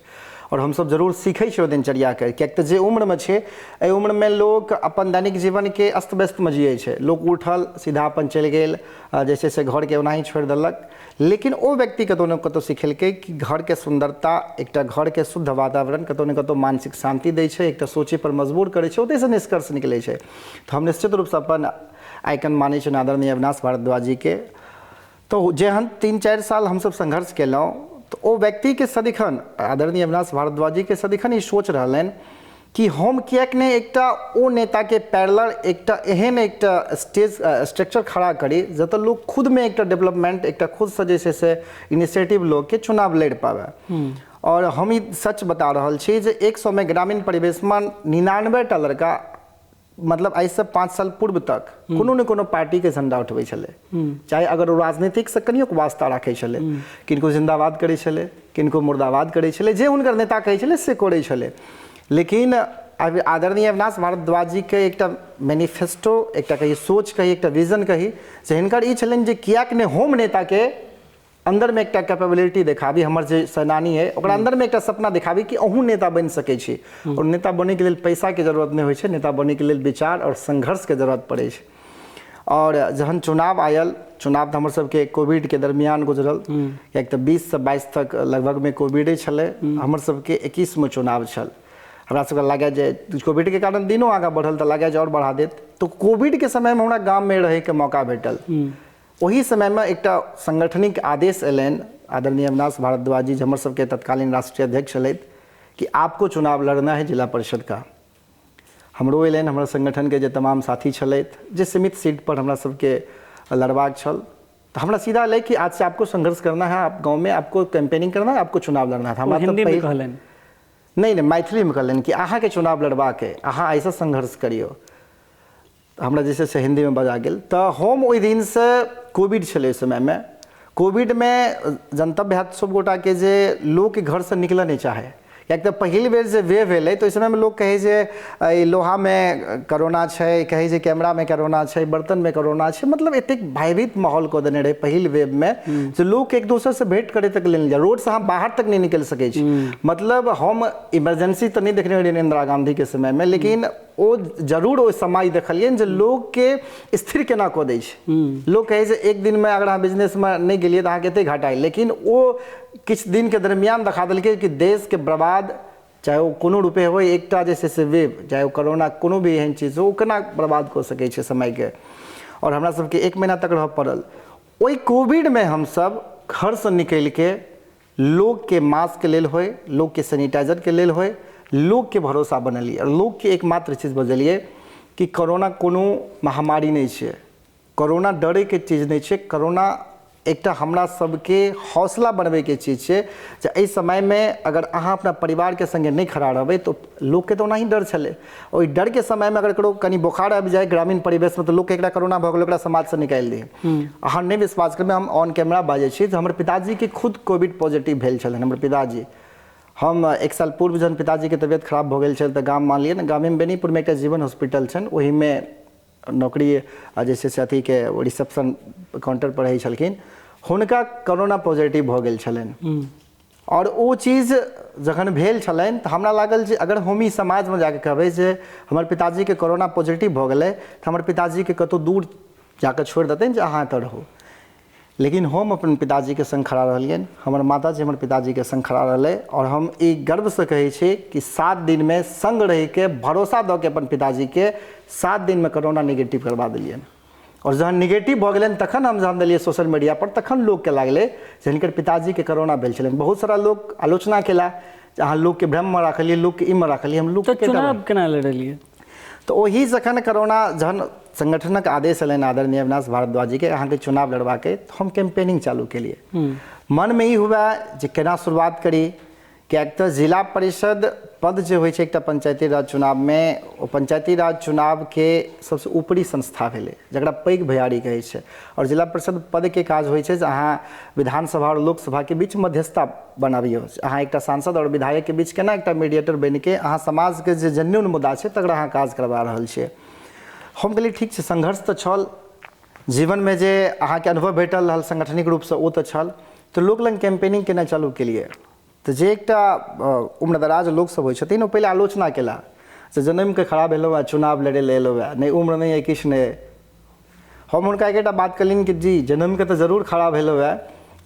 S2: आओर हमसब जरूर सीखै छियै ओ दिनचर्याके। किएक तऽ जे उम्रमे छै, एहि उम्रमे लोक अपन दैनिक जीवनके अस्त व्यस्तमे जियै छै। लोक उठल सीधा अपन चलि गेल, जे छै से घरके ओनाही छोड़ि देलक, लेकिन ओ व्यक्ति कतहु ने कतहु सिखेलकै कि घरके सुन्दरता, एकटा घरके शुद्ध वातावरण कतहु ने कतहु मानसिक शान्ति दै छै, एकटा सोचैपर मजबूर करै छै, ओतहिसँ निष्कर्ष निकलै छै। तऽ हम निश्चित रूपसँ अपन आइकन मानै छियनि आदरणीय अविनाश भारद्वाज जीके। तऽ जेहन 3-4 साल हमसब संघर्ष केलहुँ, तऽ ओ व्यक्तिके सदिखन, आदरणीय अविनाश भारद्वाज जीके सदिखन ई सोच रहलनि कि हम किएक नहि एकटा ओ नेताके पैरेलल एकटा एहन एकटा स्टेज स्ट्रक्चर खड़ा करी जतऽ लोक खुदमे एकटा डेवलपमेंट, एकटा खुदसँ जे छै से इनिशिएटिव लोकके चुनाव लड़ि पाबै। आओर हम ई सच बता रहल छी जे 100 ग्रामीण परिवेशमे 99टा लड़का, मतलब आइसँ 5 साल पूर्व तक कोनो ने कोनो पार्टीके झंडा उठबै छलै, चाहे अगर ओ राजनीतिकसँ कनियोक वास्ता राखै छलै, किनको जिन्दाबाद करै छलै, किनको मुर्दाबाद करै छलै, जे हुनकर नेता कहै छलै से करै छलै। लेकिन आदरणीय अविनाश भारद्वाज जीके एकटा मैनिफेस्टो, एकटा कही सोच कही, एकटा विजन कही, जे हिनकर ई छलनि जे किएक नहि हम नेताके अन्दरमे एकटा कैपेबिलिटी देखाबी, हमर जे सेनानी है ओकरा अन्दरमे एकटा सपना देखाबी कि अहूँ नेता बनि सकै छी। आओर नेता बनैके लेल पैसाके जरूरत नहि होइ छै, नेता बनैके लेल विचार आओर संघर्षके जरूरत पड़ै छै। आओर जहन चुनाव आयल, चुनाव तऽ हमर सबके कोविडके दरमियान गुजरल, किएक तऽ 20 से 22 तक लगभगमे कोविडे छलै, हमर सबके 21मे चुनाव छल। हमरा सबके लागै जे कोविडके कारण दिनो आगाँ बढ़ल तऽ लागै जे आओर बढ़ा देत। तऽ कोविडके समयमे हमरा गाममे रहैके मौका भेटल। ओही समयमे एकटा संगठनिक आदेश एलनि आदरणीय अविनाश भारद्वाज जी, जे हमर सबके तत्कालीन राष्ट्रीय अध्यक्ष छलथि, कि आपको चुनाव लड़ना है जिला परिषद का। हमरो एलनि, हमर संगठनके जे तमाम साथी छलथि, जे सीमित सीट पर हमरा सबके लड़बाक छल, तऽ हमरा सीधा एलै कि आज से आपको संघर्ष करना है, आप गाँवमे आपको कैंपेनिंग करना है, आपको चुनाव लड़ना है। हमरा
S1: हिन्दीमे कहलनि?
S2: नहि नहि, मैथिलीमे कहलनि कि अहाँके चुनाव लड़बाक अइ, अहाँ एहिसँ संघर्ष करियौ। हमरा जे छै से हिन्दीमे बजा गेल। तऽ हम ओहि दिनसँ, कोविड छलै ओहि समयमे, कोविडमे जनतव्य हैत सब गोटाके जे लोक घरसँ निकलऽ नहि चाहै, किएक तऽ पहिल बेर जे वेव एलै तऽ ओहि समयमे लोक कहै जे एहि लोहामे करोना छै, कहै जे कैमरामे करोना छै, बर्तनमे करोना छै, मतलब एतेक भयभीत माहौल कऽ देने रहै पहिल वेवमे जे लोक एक दोसरसँ भेँट करै तक लेल नहि जाय, रोडसँ अहाँ बाहर तक नहि निकलि सकै छी। मतलब हम इमरजेंसी तऽ नहि देखने रहियै इंदिरा गाँधीके समयमे, लेकिन ओ जरूर ओहि समय देखलियनि जे लोकके स्थिर केना कऽ दै छै। लोक कहै छै एक दिनमे अगर अहाँ बिजनेसमे नहि गेलियै तऽ अहाँके एतेक घाटा अइ, लेकिन ओ किछु दिनके दरमियान देखा देलकै कि देशके बर्बाद चाहे ओ कोनो रूपे होइ, एकटा जे छै से वेव, चाहे ओ कोरोना कोनो भी एहन चीज हो, ओ केना बर्बाद कऽ सकै छै समयके। आओर हमरा सबके 1 महीना तक रहऽ पड़ल। ओहि कोविडमे हमसब घरसँ निकलिके लोकके मास्कके लेल होइ, लोकके सैनिटाइजरके लेल होइ, लोकके भरोसा बनेलियै आओर लोकके एकमात्र चीज बजलियै कि कोरोना कोनो महामारी नहि छै, कोरोना डरैके चीज नहि छै, कोरोना एकटा हमरा सबके हौसला बनबैके चीज छै जे एहि समयमे अगर अहाँ अपना परिवारके सङ्गे नहि खड़ा रहबै तऽ लोकके तऽ ओनाही डर छलै। ओहि डरके समयमे अगर ककरो कनि बोखार आबि जाय ग्रामीण परिवेशमे तऽ लोकके एकरा कोरोना भऽ गेल, ओकरा समाजसँ निकालि दियै। अहाँ नहि विश्वास करबै, हम ऑन कैमरा बाजै छी जे हमर पिताजीके खुद कोविड पॉजिटिव भेल छलनि। हमर पिताजी, हम 1 साल पूर्व जहन पिताजीके तबियत खराब भऽ गेल छल तऽ गाम मानलियै ने, गामेमे बेनीपुरमे एकटा जीवन हॉस्पिटल छनि, ओहिमे नौकरी जे छै से अथीके रिसेप्शन काउंटर पर रहै छलखिन, हुनका कोरोना पॉजिटिव भऽ गेल छलनि। आओर ओ चीज जखन भेल छलनि तऽ हमरा लागल जे अगर हम ई समाजमे जाकऽ कहबै जे हमर पिताजीके कोरोना पॉजिटिव भऽ गेलै तऽ हमर पिताजीके कतहु दूर जाकऽ छोड़ि देतनि जे अहाँ एतऽ रहू। लेकिन हम अपन पिताजीके सङ्ग खड़ा रहलियनि, हमर माताजी हमर पिताजीके सङ्ग खड़ा रहलै आओर हम ई गर्वसँ कहै छी कि 7 दिनमे सङ्ग रहिके भरोसा दऽ के अपन पिताजीके 7 दिनमे कोरोना निगेटिव करबा देलियनि। आओर जहन निगेटिव भऽ गेलनि तखन हम जहन देलियै सोशल मीडिया पर, तखन लोकके लागलै जे हिनकर पिताजीके कोरोना भेल छलनि। बहुत सारा लोक आलोचना केला जे अहाँ लोकके भ्रममे राखलियै, लोकके ईमे राखलियै। हम लोक
S1: चुनाव केना लड़लियै?
S2: तऽ ओही जखन कोरोना जहन संगठनक आदेश एलनि आदरणीय अविनाश भारद्वाज जीके अहाँके चुनाव लड़बाके, तऽ हम कैम्पेनिंग चालू केलियै। मनमे ई हुए जे केना शुरुआत करी, किएक तऽ जिला परिषद पद जे होइ छै एकटा पंचायती राज चुनावमे, ओ पंचायती राज चुनावके सबसँ ऊपरी संस्था भेलै जकरा पैघ भैयारी कहै छै। आओर जिला परिषद पदके काज होइ छै जे अहाँ विधानसभा आओर लोकसभाके बीच मध्यस्थता बनाबियौ, अहाँ एकटा सांसद आओर विधायकके बीच केना एकटा मीडिएटर बनिके अहाँ समाजके जे जेन्युइन मुद्दा छै तकरा अहाँ काज करबा रहल छियै। हम कहलियै ठीक छै, संघर्ष तऽ छल जीवनमे, जे अहाँके अनुभव भेटल रहल सांगठनिक रूपसँ ओ तऽ छल, तऽ लोक लग कैम्पेनिंग केनाइ चालू केलियै। तऽ जे एकटा उम्रदराज लोकसब होइ छथिन ओ पहिले आलोचना केला जे जनमिके खड़ा भेलहुँ आ चुनाव लड़ै लए एलहुँ हँ, नहि उम्र नहि अइ किछु नहि। हम हुनका एकेटा बात कहलियनि कि जी जनमिके तऽ जरूर खड़ा भेलहुँ हँ,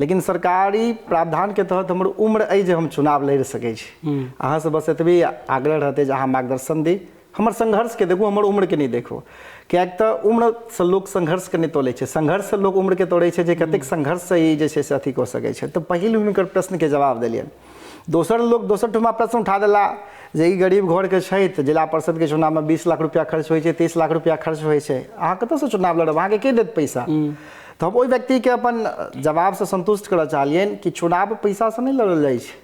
S2: लेकिन सरकारी प्रावधानके तहत हमर उम्र अइ जे हम चुनाव लड़ि सकै छी। अहाँसँ बस एतबी आग्रह रहतै जे अहाँ मार्गदर्शन दी, हमर संघर्षके देखू, हमर उम्रके नहि देखू। किएक तऽ उम्रसँ लोक संघर्षके नहि तोलै छै, संघर्षसँ लोक उम्रके तोड़ै छै जे कतेक संघर्षसँ ई जे छै से अथी कऽ सकै छै। तऽ पहिल हुनकर प्रश्नके जवाब देलियनि। दोसर लोक दोसर ठुमा प्रश्न उठा देला जे ई गरीब घरके छै तऽ जिला परिषदके चुनावमे 20 लाख रुपया खर्च होइ छै, 30 लाख रुपया खर्च होइ छै, अहाँ कतऽसँ चुनाव लड़ब, अहाँके के देत पैसा? तऽ हम ओहि व्यक्तिके अपन जवाबसँ सन्तुष्ट करऽ चाहलियनि कि चुनाव पैसासँ नहि लड़ल जाइ छै,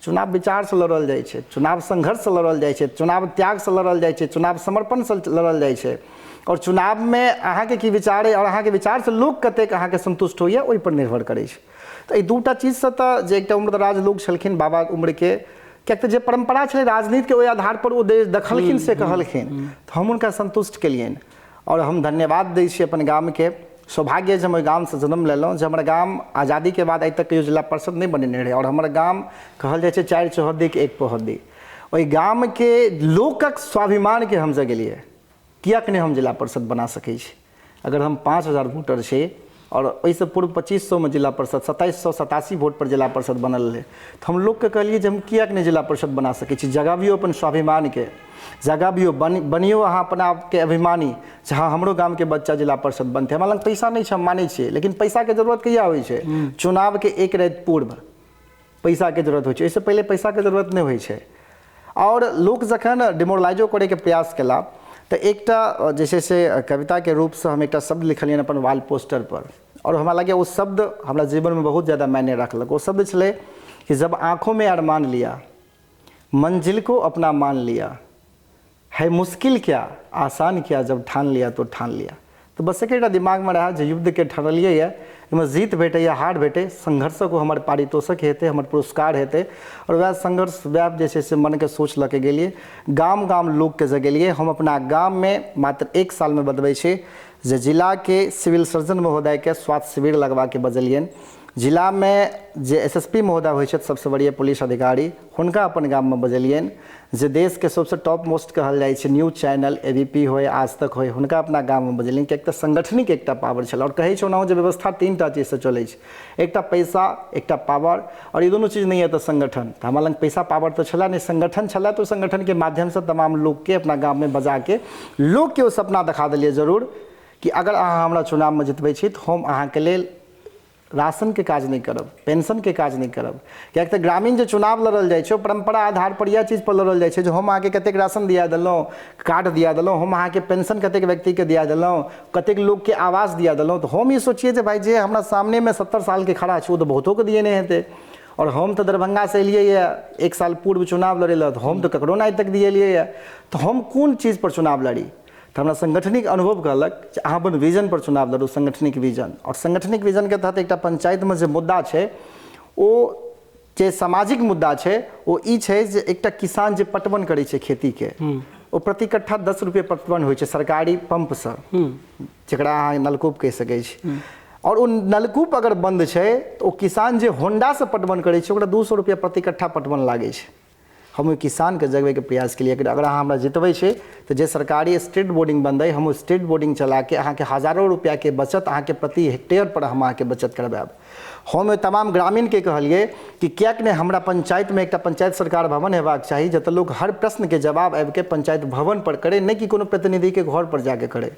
S2: चुनाव विचारसँ लड़ल जाइ छै, चुनाव संघर्षसँ लड़ल जाइ छै, चुनाव त्यागसँ लड़ल जाइ छै, चुनाव समर्पणसँ लड़ल जाइ छै। आओर चुनावमे अहाँके की विचार अइ आओर अहाँके विचारसँ लोक कतेक अहाँके सन्तुष्ट होइए ओहिपर निर्भर करै छै। तऽ एहि दूटा चीजसँ तऽ जे एकटा उम्रदराज लोक छलखिन बाबा उम्रके, किएक तऽ जे परम्परा छलै राजनीतिके ओहि आधारपर ओ देखलखिन से कहलखिन, तऽ हम हुनका सन्तुष्ट केलियनि। आओर हम धन्यवाद दै छी अपन गामके, सौभाग्य जे हम ओहि गामसँ जन्म लेलहुँ जे हमर गाम आजादीके बाद आइ तक कहियो जिला परिषद नहि बनेने रहै। आओर हमर गाम कहल जाइ छै 4 चौहद्दीके 1 पौहद्दी, ओहि गामके लोकक स्वाभिमानके हम जगेलियै। किएक नहि हम जिला परिषद बना सकै छी? अगर हम 5000 वोटर छी आओर ओहिसँ पूर्व 2500मे जिला परिषद 2787 वोटपर जिला परिषद बनल रहै, तऽ हम लोकके कहलियै जे हम किएक नहि जिला परिषद बना सकै छी? जगाबियौ अपन स्वाभिमानके, जगाबियौ, बनियौ अहाँ अपना आपके अभिमानी जे हँ हमरो गामके बच्चा जिला परिषद बनतै। हमरा लग पैसा नहि छै, हम मानै छियै, लेकिन पैसाके जरूरत कहिया होइ छै? चुनावके एक राति पूर्व पैसाके जरूरत होइ छै, ओहिसँ पहिले पैसाके जरूरत नहि होइ छै। आओर लोक जखन डिमोरलाइजो करैके प्रयास केला तऽ एकटा जे छै से कविताके रूपसँ हम एकटा शब्द लिखलियनि अपन वाल पोस्टरपर, आओर हमरा लागैए ओ शब्द हमरा जीवनमे बहुत ज्यादा मायने रखलक। ओ शब्द छलै कि जब आँखों में अरमान लिया, मंजिल को अपना मान लिया, है मुश्किल क्या आसान क्या, जब ठान लिया तो ठान लिया। तऽ बस एकेटा दिमागमे रहए जे युद्धके ठानलियै यऽ, एहिमे जीत भेटै या हार भेटै, संघर्षक ओ हमर पारितोषक हेतै, हमर पुरस्कार हेतै। आओर वएह संघर्ष वएह जे छै से मनके सोच लऽ के गेलियै, गाम गाम लोकके जगेलियै। हम अपना गाममे मात्र 1 सालमे बतबै छी जे जिलाके सिविल सर्जन महोदयके स्वास्थ्य शिविर लगबाके बजलियनि, जिलामे जे एसएसपी महोदय होइ छथि, सबसँ वरीय पुलिस अधिकारी, हुनका अपन गाममे बजेलियनि। जे देशके सबसँ टॉप मोस्ट कहल जाइ छै न्यूज चैनल एबीपी होइ, आज तक होइ, हुनका अपना गाममे बजेलियनि, किएक तऽ संगठनिक एकटा पावर छल। आओर कहै छै ओनाहो जे व्यवस्था 3टा चीजसँ चलै छै, एकटा पैसा, एकटा पावर, आओर ई दुनू चीज नहि यऽ तऽ संगठन। तऽ हमरा लग पैसा पावर तऽ छलै नहि, संगठन छलै, तऽ ओहि संगठनके माध्यमसँ तमाम लोकके अपना गाममे बजाके लोकके ओ सपना देखा देलियै जरूर कि अगर अहाँ हमरा चुनावमे जितबै छी तऽ हम अहाँके लेल राशनके काज नहि करब, पेंशनके काज नहि करब। किएक तऽ ग्रामीण जे चुनाव लड़ल जाइ छै ओ परम्परा आधार पर इएह चीज पर लड़ल जाइ छै जे हम अहाँके कतेक राशन दिया देलहुँ, कार्ड दिया देलहुँ, हम अहाँके पेंशन कतेक व्यक्तिके दिया देलहुँ, कतेक लोकके आवास दिया देलहुँ। तऽ हम ई सोचियै जे भाइ जे हमरा सामनेमे 70 सालके खड़ा छै ओ तऽ बहुतोके दिएने हेतै, आओर हम तऽ दरभंगासँ एलियै यऽ 1 साल पूर्व चुनाव लड़ै लए, तऽ हम तऽ ककरो नहि आइ तक दिएलियै यऽ, तऽ हम कोन चीज पर चुनाव लड़ी। तऽ हमरा संगठनिक अनुभव कहलक जे अहाँ अपन विजन पर चुनाव लड़ू, संगठनिक विजन। आओर संगठनिक विजनके तहत एकटा पंचायतमे जे मुद्दा छै ओ जे सामाजिक मुद्दा छै ओ ई छै जे एकटा किसान जे पटवन करै छै खेतीके, ओ प्रति कट्ठा 10 रुपये पटवन होइ छै सरकारी पंपसँ, जकरा अहाँ नलकूप कहि सकै छी। आओर ओ नलकूप अगर बन्द छै तऽ ओ किसान जे होंडासँ पटवन करै छै ओकरा 200 रुपया प्रति कट्ठा पटवन लागै छै। हम ओहि किसानके जगबैके प्रयास केलियै कि अगर अहाँ हमरा जितबै छी तऽ जे सरकारी स्टेट बोर्डिंग बंद अइ हम ओ स्टेट बोर्डिंग चलाके अहाँके हजारो रुपैआके बचत अहाँके प्रति हेक्टेयर पर हम अहाँके बचत करबायब। हम ओहि तमाम ग्रामीणके कहलियै कि किएक नहि हमरा पंचायतमे एकटा पंचायत सरकार भवन हेबाक चाही जतऽ लोक हर प्रश्नके जवाब आबिके पंचायत भवन पर करै, नहि कि कोनो प्रतिनिधिके घर पर जाके करै।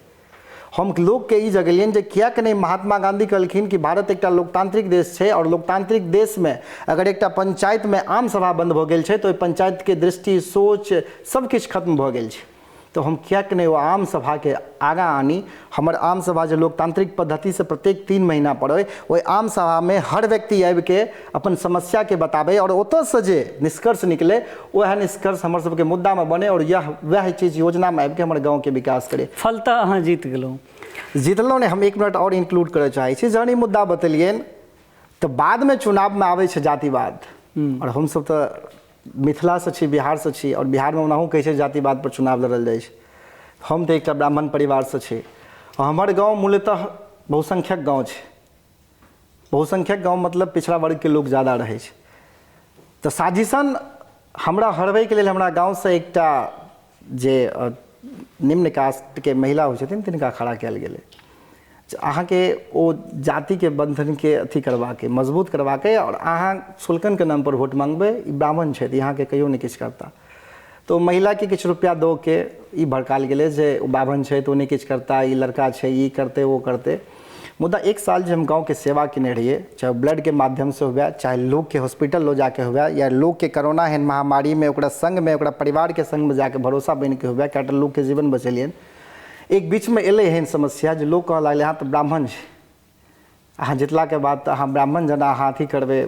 S2: हम लोकके ई जगेलियनि जे किएक नहि महात्मा गांधी कहलखिन कि भारत एकटा लोकतांत्रिक देश छै आओर लोकतांत्रिक देशमे अगर एकटा पंचायतमे आम सभा बंद भऽ गेल छै तऽ ओहि पंचायतके दृष्टि, सोच सब किछु खत्म भऽ गेल छै। तऽ हम किएक नहि ओ आम सभाके आगाँ आनी। हमर आम सभा जे लोकतांत्रिक पद्धतिसँ प्रत्येक 3 महीना पर अइ, ओहि आम सभामे हर व्यक्ति आबिके अपन समस्याके बताबै आओर ओतऽसँ जे निष्कर्ष निकलै वएह निष्कर्ष हमर सबके मुद्दामे बने आओर यह वएह चीज योजनामे आबिके हमर गाँवके विकास करे।
S1: फलतः अहाँ जीत गेलहुँ।
S2: जीतलहुँ नहि, हम 1 मिनट आओर इंक्लूड करय चाहै छी। जहन ई मुद्दा बतेलियनि तऽ बादमे चुनावमे आबै छै जातिवाद, आओर हमसब तऽ मिथिलासँ छी, बिहारसँ छी, आओर बिहारमे ओनाहु कहै छै जातिवाद पर चुनाव लड़ल जाइ छै। हम तऽ एकटा ब्राह्मण परिवारसँ छी, हमर गाँव मूलतः बहुसंख्यक गाँव छै। बहुसंख्यक गाँव मतलब पिछड़ा वर्गके लोक ज्यादा रहै छै। तऽ साजिशन हमरा हरबैके लेल हमरा गाँवसँ एकटा जे निम्न कास्टके महिला होइ छथिन तिनका खड़ा कयल गेलै। अहाँके ओ जातिके बंधनके अथी करबाके, मजबूत करबाके, आओर अहाँ शुल्कनके नाम पर वोट मांगबै, ई ब्राह्मण छथि, अहाँके कहियो नहि किछु करता। तऽ ओ महिलाके किछु रुपैआ दऽ के ई भड़कायल गेलै जे ओ बाभन छै तऽ ओ नहि किछु करता, ई लड़का छै, ई करतै ओ करतै। मुदा 1 साल जे हम गाँवके सेवा केने रहियै, चाहे ब्लडके माध्यमसँ हुए, चाहे लोकके हॉस्पिटल लऽ जाके हुए, या लोकके कोरोना एहन महामारीमे ओकरा सङ्गमे, ओकरा परिवारके सङ्गमे जाके भरोसा बनिके हुए, कएटा लोकके जीवन बचेलियनि। एक बीचमे एलै एहन समस्या जे लोक कहऽ लागलै अहाँ तऽ ब्राह्मण छी, अहाँ जितलाके बाद तऽ अहाँ ब्राह्मण जेना अहाँ अथी करबै,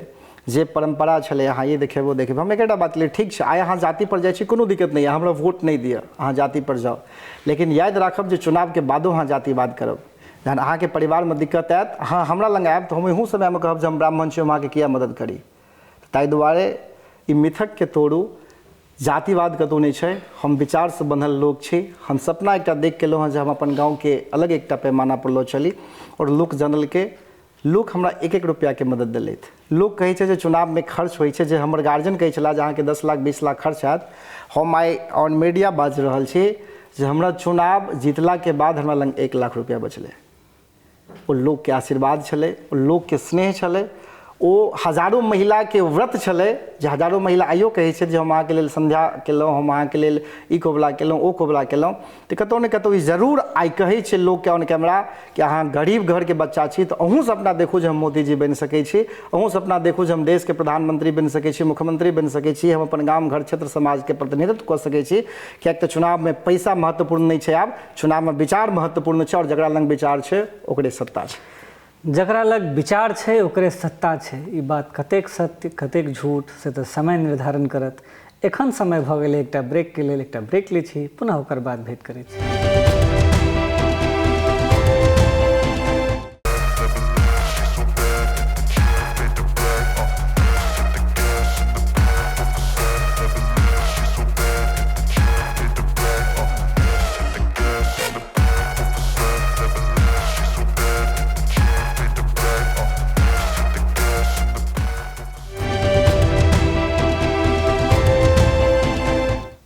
S2: जे परम्परा छलै अहाँ ई देखेबो देखेबो। हम एकेटा बात कहलियै, ठीक छै आइ अहाँ जातिपर जाइ छी कोनो दिक्कत नहि यऽ, हमरा वोट नहि दिअ, अहाँ जातिपर जाउ, लेकिन याद राखब जे चुनावके बादो अहाँ जातिवाद करब। जहन अहाँके परिवारमे दिक्कत आयत, अहाँ हमरा लग आयब तऽ हम ओहू समयमे कहब जे हम ब्राह्मण छी, हम अहाँके किया मदद करी। ताहि दुआरे ई मिथकके तोड़ू, जातिवाद कतहु नहि छै। हम विचारसँ बन्हल लोक छी। हम सपना एकटा देख के एलहुँ हँ जे हम अपन गाँवके अलग एकटा पैमाना पर लऽ चली, आओर लोक जानलकै, लोक हमरा 1-1 रुपैआके मदद देलथि। लोक कहै छै जे चुनावमे खर्च होइ छै, जे हमर गार्जियन कहै छलाह जे अहाँके 10 लाख 20 लाख खर्च हैत। हम आइ ऑन मीडिया बाजि रहल छी जे हमरा चुनाव जीतलाके बाद हमरा लग 1 लाख रुपैआ बचलै। ओ लोकके आशीर्वाद छलै, ओ लोकके स्नेह छलै, ओ हजारो महिलाके व्रत छलै जे हजारो महिला आइयो कहै छथि जे हम अहाँके लेल संध्या केलहुँ, हम अहाँके लेल ई कबुला केलहुँ, ओ कबुला केलहुँ। तऽ कतहु ने कतहु ई जरूर आइ कहै छै लोकके ऑन कैमरा कि अहाँ गरीब घरके बच्चा छी तऽ अहूँ सपना देखू जे हम मोदीजी बनि सकै छी, अहूँ सपना देखू जे हम देशके प्रधानमंत्री बनि सकै छी, मुख्यमंत्री बनि सकै छी, हम अपन गाम घर क्षेत्र समाजके प्रतिनिधित्व कऽ सकै छी। किएक तऽ चुनावमे पैसा महत्वपूर्ण नहि छै, आब चुनावमे विचार महत्वपूर्ण छै, आओर जकरा लग विचार छै ओकरे सत्ता छै।
S1: जकरा लग विचार छै ओकरे सत्ता छै, ई बात कतेक सत्य कतेक झूठ से तऽ समय निर्धारण करत। एखन समय भऽ गेलै एकटा ब्रेकके लेल, एकटा ब्रेक लै छी, पुनः ओकर बाद भेंट करै छी।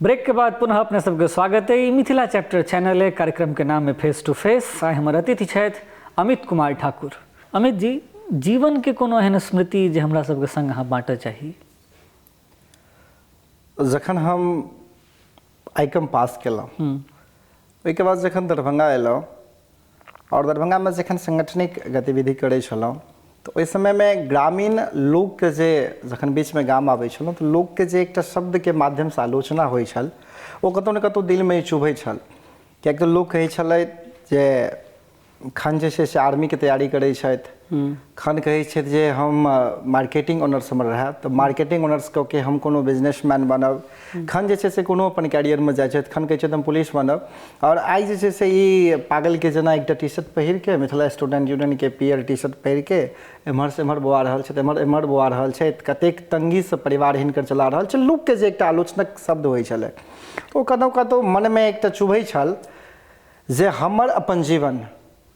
S1: ब्रेक के बाद पुनः अपने सबके स्वागत है। मिथिला चैप्टर चैनल है, कार्यक्रम के नाम है फेस टू फेस। आइ हमर अतिथि छथि अमित कुमार ठाकुर। अमित जी, जीवन के कोनो एहन स्मृति जे हमरा सबके संग अहाँ बाँटऽ चाही?
S2: जखन हम आइकम पास केलहुँ, ओहिके बाद जखन दरभंगा अयलहुँ आओर दरभंगामे जखन सांगठनिक गतिविधि करै छलहुँ तऽ ओहि समयमे ग्रामीण लोकके जे जखन बीचमे गाम आबै छलहुँ तऽ लोकके जे एकटा शब्दके माध्यमसँ आलोचना होइ छल ओ कतहु ने कतहु दिलमे चुभै छल। किएकि तऽ लोक कहै छलै जे खन जे छै से आर्मीके तैयारी करै छथि, खन कहै छथि जे हम मार्केटिंग ऑनर्स हमर रहए तऽ मार्केटिंग ऑनर्स कऽ के हम कोनो बिजनेसमैन बनब, खन जे छै से कोनो अपन कैरियरमे जाइ छथि, खन कहै छथि हम पुलिस बनब। आओर आइ जे छै से ई पागलके जेना एकटा टी शर्ट पहिरके मिथिला स्टूडेंट यूनियनके पियर टी शर्ट पहिरके एम्हरसँ एम्हर बौआ रहल छथि, एम्हर एम्हर बौआ रहल छथि, कतेक तङ्गीसँ परिवार हिनकर चला रहल छै। लोकके जे एकटा आलोचनाक शब्द होइ छलै ओ कतहु कतहु मनमे एकटा चुभै छल जे हमर अपन जीवन,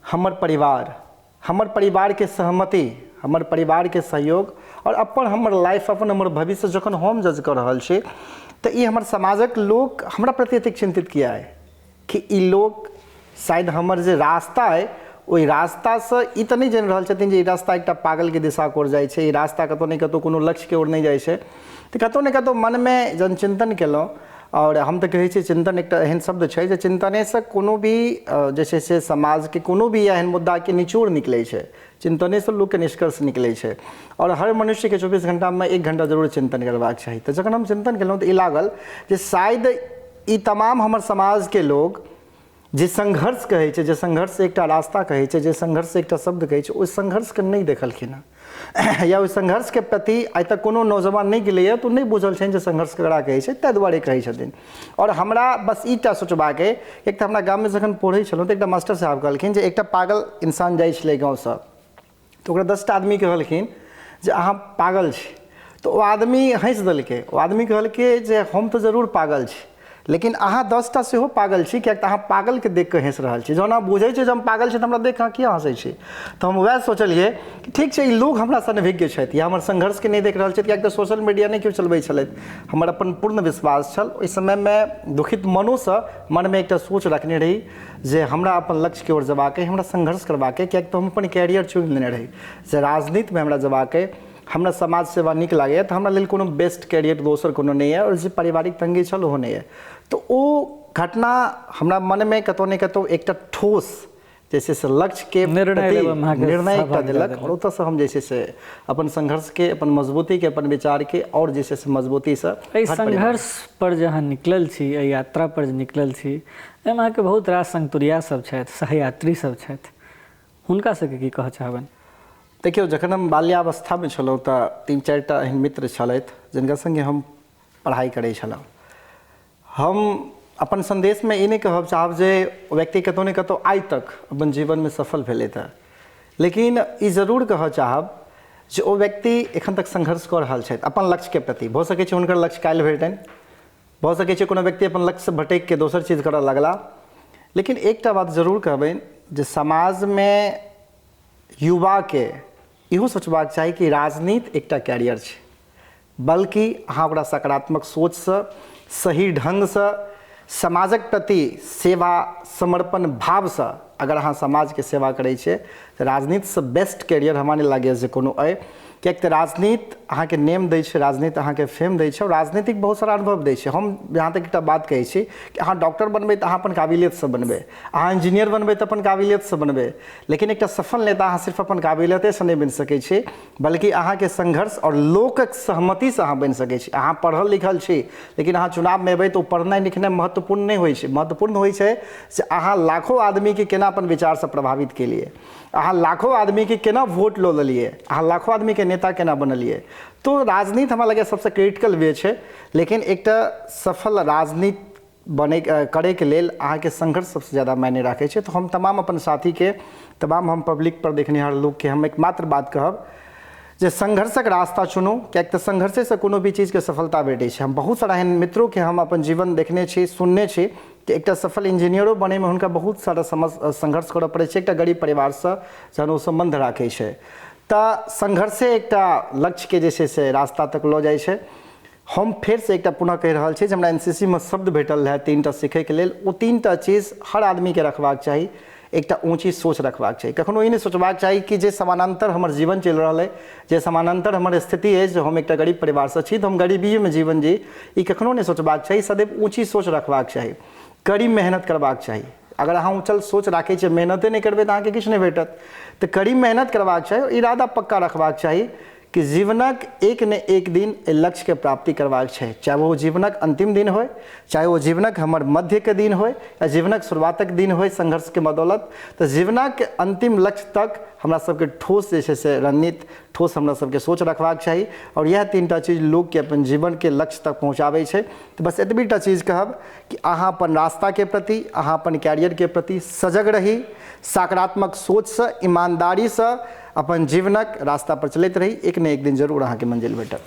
S2: हमर परिवार, हमर परिवारके सहमति, हमर परिवारके सहयोग आओर अपन हमर लाइफ, अपन हमर भविष्य जखन हम जज कऽ रहल छी तऽ ई हमर समाजक लोक हमरा प्रति एतेक चिन्तित किया अइ कि ई लोक शायद हमर जे रास्ता अइ ओहि रास्तासँ ई तऽ नहि जानि रहल छथिन जे ई रास्ता एकटा पागलके दिशाके ओर जाइ छै, ई रास्ता कतहु ने कतहु कोनो लक्ष्यके ओर नहि जाइ छै। तऽ कतहु ने कतहु मनमे जहन चिन्तन केलहुँ, आओर हम तऽ कहै छियै चिन्तन एकटा एहन शब्द छै जे चिन्तनेसँ कोनो भी जे छै से समाजके कोनो भी एहन मुद्दाके निचोड़ निकलै छै, चिन्तनेसँ लोकके निष्कर्ष निकलै छै। आओर हर मनुष्यके 24 घण्टामे 1 घण्टा जरूर चिन्तन करबाक चाही। तऽ जखन हम चिन्तन केलहुँ तऽ ई लागल जे शायद ई तमाम हमर समाजके लोक जे संघर्ष कहै छै, जे संघर्ष एकटा रास्ता कहै छै, जे संघर्ष एकटा शब्द कहै छै, ओहि संघर्षके नहि देखलखिन हँ या ओहि संघर्षके प्रति आइ तक कोनो नौजवान नहि गेलैए तऽ ओ नहि बुझल छनि जे संघर्ष ककरा कहै छै, ताहि दुआरे कहै छथिन। आओर हमरा बस ईटा सोचबाक अइ, एक तऽ हमरा गाममे जखन पढ़ै छलहुँ तऽ एकटा मास्टर साहब कहलखिन जे एकटा पागल इंसान जाइ छलै गाँवसँ तऽ ओकरा 10टा आदमी कहलखिन जे अहाँ पागल छी, तऽ ओ आदमी हँसि देलकै। ओ आदमी कहलकै जे हम तऽ जरूर पागल छी, लेकिन अहाँ 10टा सेहो पागल छी, किएक तऽ अहाँ पागलके देख कऽ हँसि रहल छी। जहन अहाँ बुझै छियै जे हम पागल छी तऽ हमरा देख कऽ अहाँ किया हँसै छी? तऽ हम वएह सोचलियै कि ठीक छै, ई लोक हमरासँ अनभिज्ञ छथि या हमर संघर्षके नहि देख रहल छथि, किएक तऽ सोशल मीडिया नहि केओ चलबै छलथि। हमर अपन पूर्ण विश्वास छल। ओहि समयमे दुखित मनोसँ मनमे एकटा सोच रखने रही जे हमरा अपन लक्ष्यके ओर जेबाक अइ, हमरा संघर्ष करबाक अइ, किएक तऽ हम अपन कैरियर चुनि लेने रही जे राजनीतिमे हमरा जेबाक अइ, हमरा समाज सेवा नीक लागैए, तऽ हमरा लेल कोनो बेस्ट कैरियर दोसर कोनो नहि अइ, आओर जे पारिवारिक तंगी छल ओहो नहि अइ। तऽ ओ घटना हमरा मनमे कतहु ने कतहु एकटा ठोस जे छै से लक्ष्यके निर्णय एकटा देलक, आओर ओतऽसँ हम जे छै से अपन संघर्षके, अपन मजबूतीके, अपन विचारके आओर जे छै से मजबूतीसँ
S1: एहि संघर्ष पर जे अहाँ निकलल छी, एहि यात्रा पर जे निकलल छी, एहिमे अहाँके बहुत रास संगतुरिया सब छथि, सहयात्री सब छथि, हुनका सबके की कहऽ चाहबनि?
S2: देखियौ, जखन हम बाल्यावस्थामे छलहुँ तऽ 3-4 टा एहन मित्र छलथि जिनका सङ्गे हम पढ़ाइ करै छलहुँ। हम अपन सन्देशमे ई नहि कहब चाहब जे व्यक्ति कतहु ने कतहु आइ तक अपन जीवनमे सफल भेलथि हँ, लेकिन ई जरूर कहऽ चाहब जे ओ व्यक्ति एखन तक संघर्ष कऽ रहल छथि अपन लक्ष्यके प्रति। भऽ सकै छै हुनकर लक्ष्य काल्हि भेटनि, भऽ सकै छै कोनो व्यक्ति अपन लक्ष्यसँ भटकिके दोसर चीज करऽ लगला, लेकिन एकटा बात जरूर कहबनि जे समाजमे युवाके इहो सोचबाक चाही कि राजनीति एकटा कैरियर छै, बल्कि अहाँ ओकरा सकारात्मक सोचसँ, सही ढङ्गसँ, समाजक प्रति सेवा समर्पण भावसँ अगर अहाँ समाजके सेवा करै छियै तऽ राजनीतिसँ बेस्ट कैरियर हमरा नहि लागैए जे कोनो अइ। किएक तऽ राजनीति अहाँके नेम दै छै, राजनीति अहाँके फेम दै छै, आओर राजनीतिक बहुत सारा अनुभव दै छै। हम जहाँ तक एकटा बात कहै छी कि अहाँ डॉक्टर बनबै तऽ अहाँ अपन काबिलियतसँ बनबै, अहाँ इंजीनियर बनबै तऽ अपन काबिलियतसँ बनबै, लेकिन एकटा सफल नेता अहाँ सिर्फ अपन काबिलियतेसँ नहि बनि सकै छी, बल्कि अहाँके संघर्ष आओर लोकक सहमतिसँ अहाँ बनि सकै छी। अहाँ पढ़ल लिखल छी लेकिन अहाँ चुनावमे एबै तऽ ओ पढ़नाइ लिखनाइ महत्वपूर्ण नहि होइ छै। महत्वपूर्ण होइ छै जे अहाँ लाखों आदमीके केना अपन विचारसँ प्रभावित केलियै, अहाँ लाखों आदमीके केना वोट लऽ लेलियै, अहाँ लाखों आदमीके नेता केना बनलियै। तो राजनीति हमरा लगैए सबसँ क्रिटिकल वे छै, लेकिन एकटा सफल राजनीति बनै करैके लेल अहाँके संघर्ष सबसँ ज्यादा मायने राखै छै। तऽ हम तमाम अपन साथीके, तमाम हम पब्लिक पर देखनिहार लोकके हम एकमात्र बात कहब जे संघर्षक रास्ता चुनू, किएक तऽ संघर्षेसँ कोनो भी चीजके सफलता भेटै छै। हम बहुत सारा एहन मित्रोके हम अपन जीवन देखने छी, सुनने छी कि एकटा सफल इंजीनियरो बनैमे हुनका बहुत सारा संघर्ष करऽ पड़ै छै, एकटा गरीब परिवारसँ जहन ओ सम्बन्ध राखै छै तऽ संघर्षे एकटा लक्ष्यके जे छै से रास्ता तक लऽ जाइ छै। हम फेरसँ एकटा पुनः कहि रहल छी जे हमरा एनसीसी मे शब्द भेटल रहै 3टा सीखैके लेल। ओ 3टा चीज हर आदमीके रखबाक चाही। एकटा ऊँची सोच रखबाक चाही, कखनो ई नहि सोचबाक चाही कि जे समानान्तर हमर जीवन चलि रहल अइ, जे समानान्तर हमर स्थिति अछि, जे हम एकटा गरीब परिवारसँ छी तऽ हम गरीबीएमे जीवन जी, ई कखनो नहि सोचबाक चाही। सदैव ऊँची सोच रखबाक चाही, कड़ी मेहनत करबाक चाही। अगर अहाँ ऊँचल सोच राखै छियै, मेहनते नहि करबै तऽ अहाँके किछु नहि भेटत। तऽ कड़ी मेहनत करबाक चाही, इरादा पक्का रखबाक चाही कि जीवनक एक ने एक दिन एहि लक्ष्यके प्राप्ति करबाक छै, चाहे ओ जीवनक अंतिम दिन होय, चाहे ओ जीवनक हमर मध्यके दिन होय, या जीवनक शुरुआतक दिन होय संघर्षके बदौलत। तऽ जीवनक अंतिम लक्ष्य तक हमरा सबके ठोस जे छै से रणनीति, ठोस हमरा सबके सोच रखबाक चाही। आओर इएह 3टा चीज लोकके अपन जीवनके लक्ष्य तक पहुँचाबै छै। तऽ बस एतबीटा चीज कहब कि अहाँ अपन रास्ताके प्रति, अहाँ अपन कैरियरके प्रति सजग रही, सकारात्मक सोचसँ, ईमानदारीसँ अपन जीवनक रास्ता पर चलैत रही, एक ने एक दिन जरूर अहाँके मंजिल भेटत।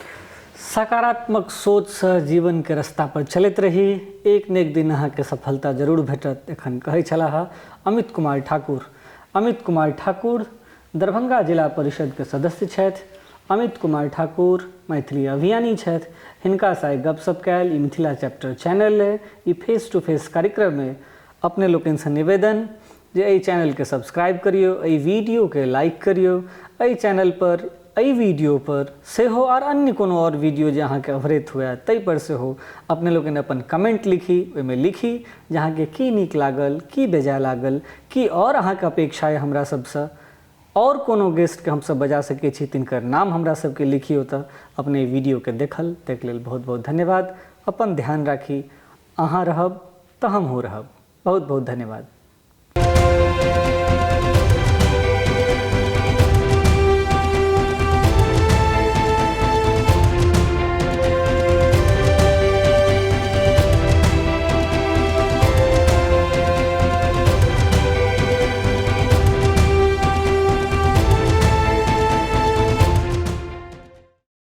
S1: सकारात्मक सोचसँ जीवनके रास्ता पर चलैत रही, एक ने एक दिन अहाँके सफलता जरूर भेटत, एखन कहै छलाह अमित कुमार ठाकुर। अमित कुमार ठाकुर दरभंगा जिला परिषदके सदस्य छथि। अमित कुमार ठाकुर मैथिली अभियानी छथि। हिनकासँ आइ गपशप कयल ई मिथिला चैप्टर चैनल अइ। ई फेस टू फेस कार्यक्रम अइ। अपने लोकनिसँ निवेदन जे एहि चैनलके सब्सक्राइब करियौ, एहि वीडियोके लाइक करियौ, एहि चैनल पर एहि वीडियो पर सेहो आर अन्य कोनो आओर वीडियो जे अहाँके अभरैत हुए ताहि पर सेहो अपने लोकनि अपन कमेंट लिखी, ओहिमे लिखी जे अहाँके की नीक लागल, की बेजाय लागल, की आओर अहाँके अपेक्षा अइ हमरा सबसँ, आओर कोनो गेस्टके हमसब बजा सकै छी तिनकर नाम हमरा सबके लिखियौ। तऽ अपने वीडियोके देखल ताहिके लेल बहुत बहुत धन्यवाद। अपन ध्यान राखी, अहाँ रहब तऽ हमहूँ रहब। बहुत बहुत धन्यवाद।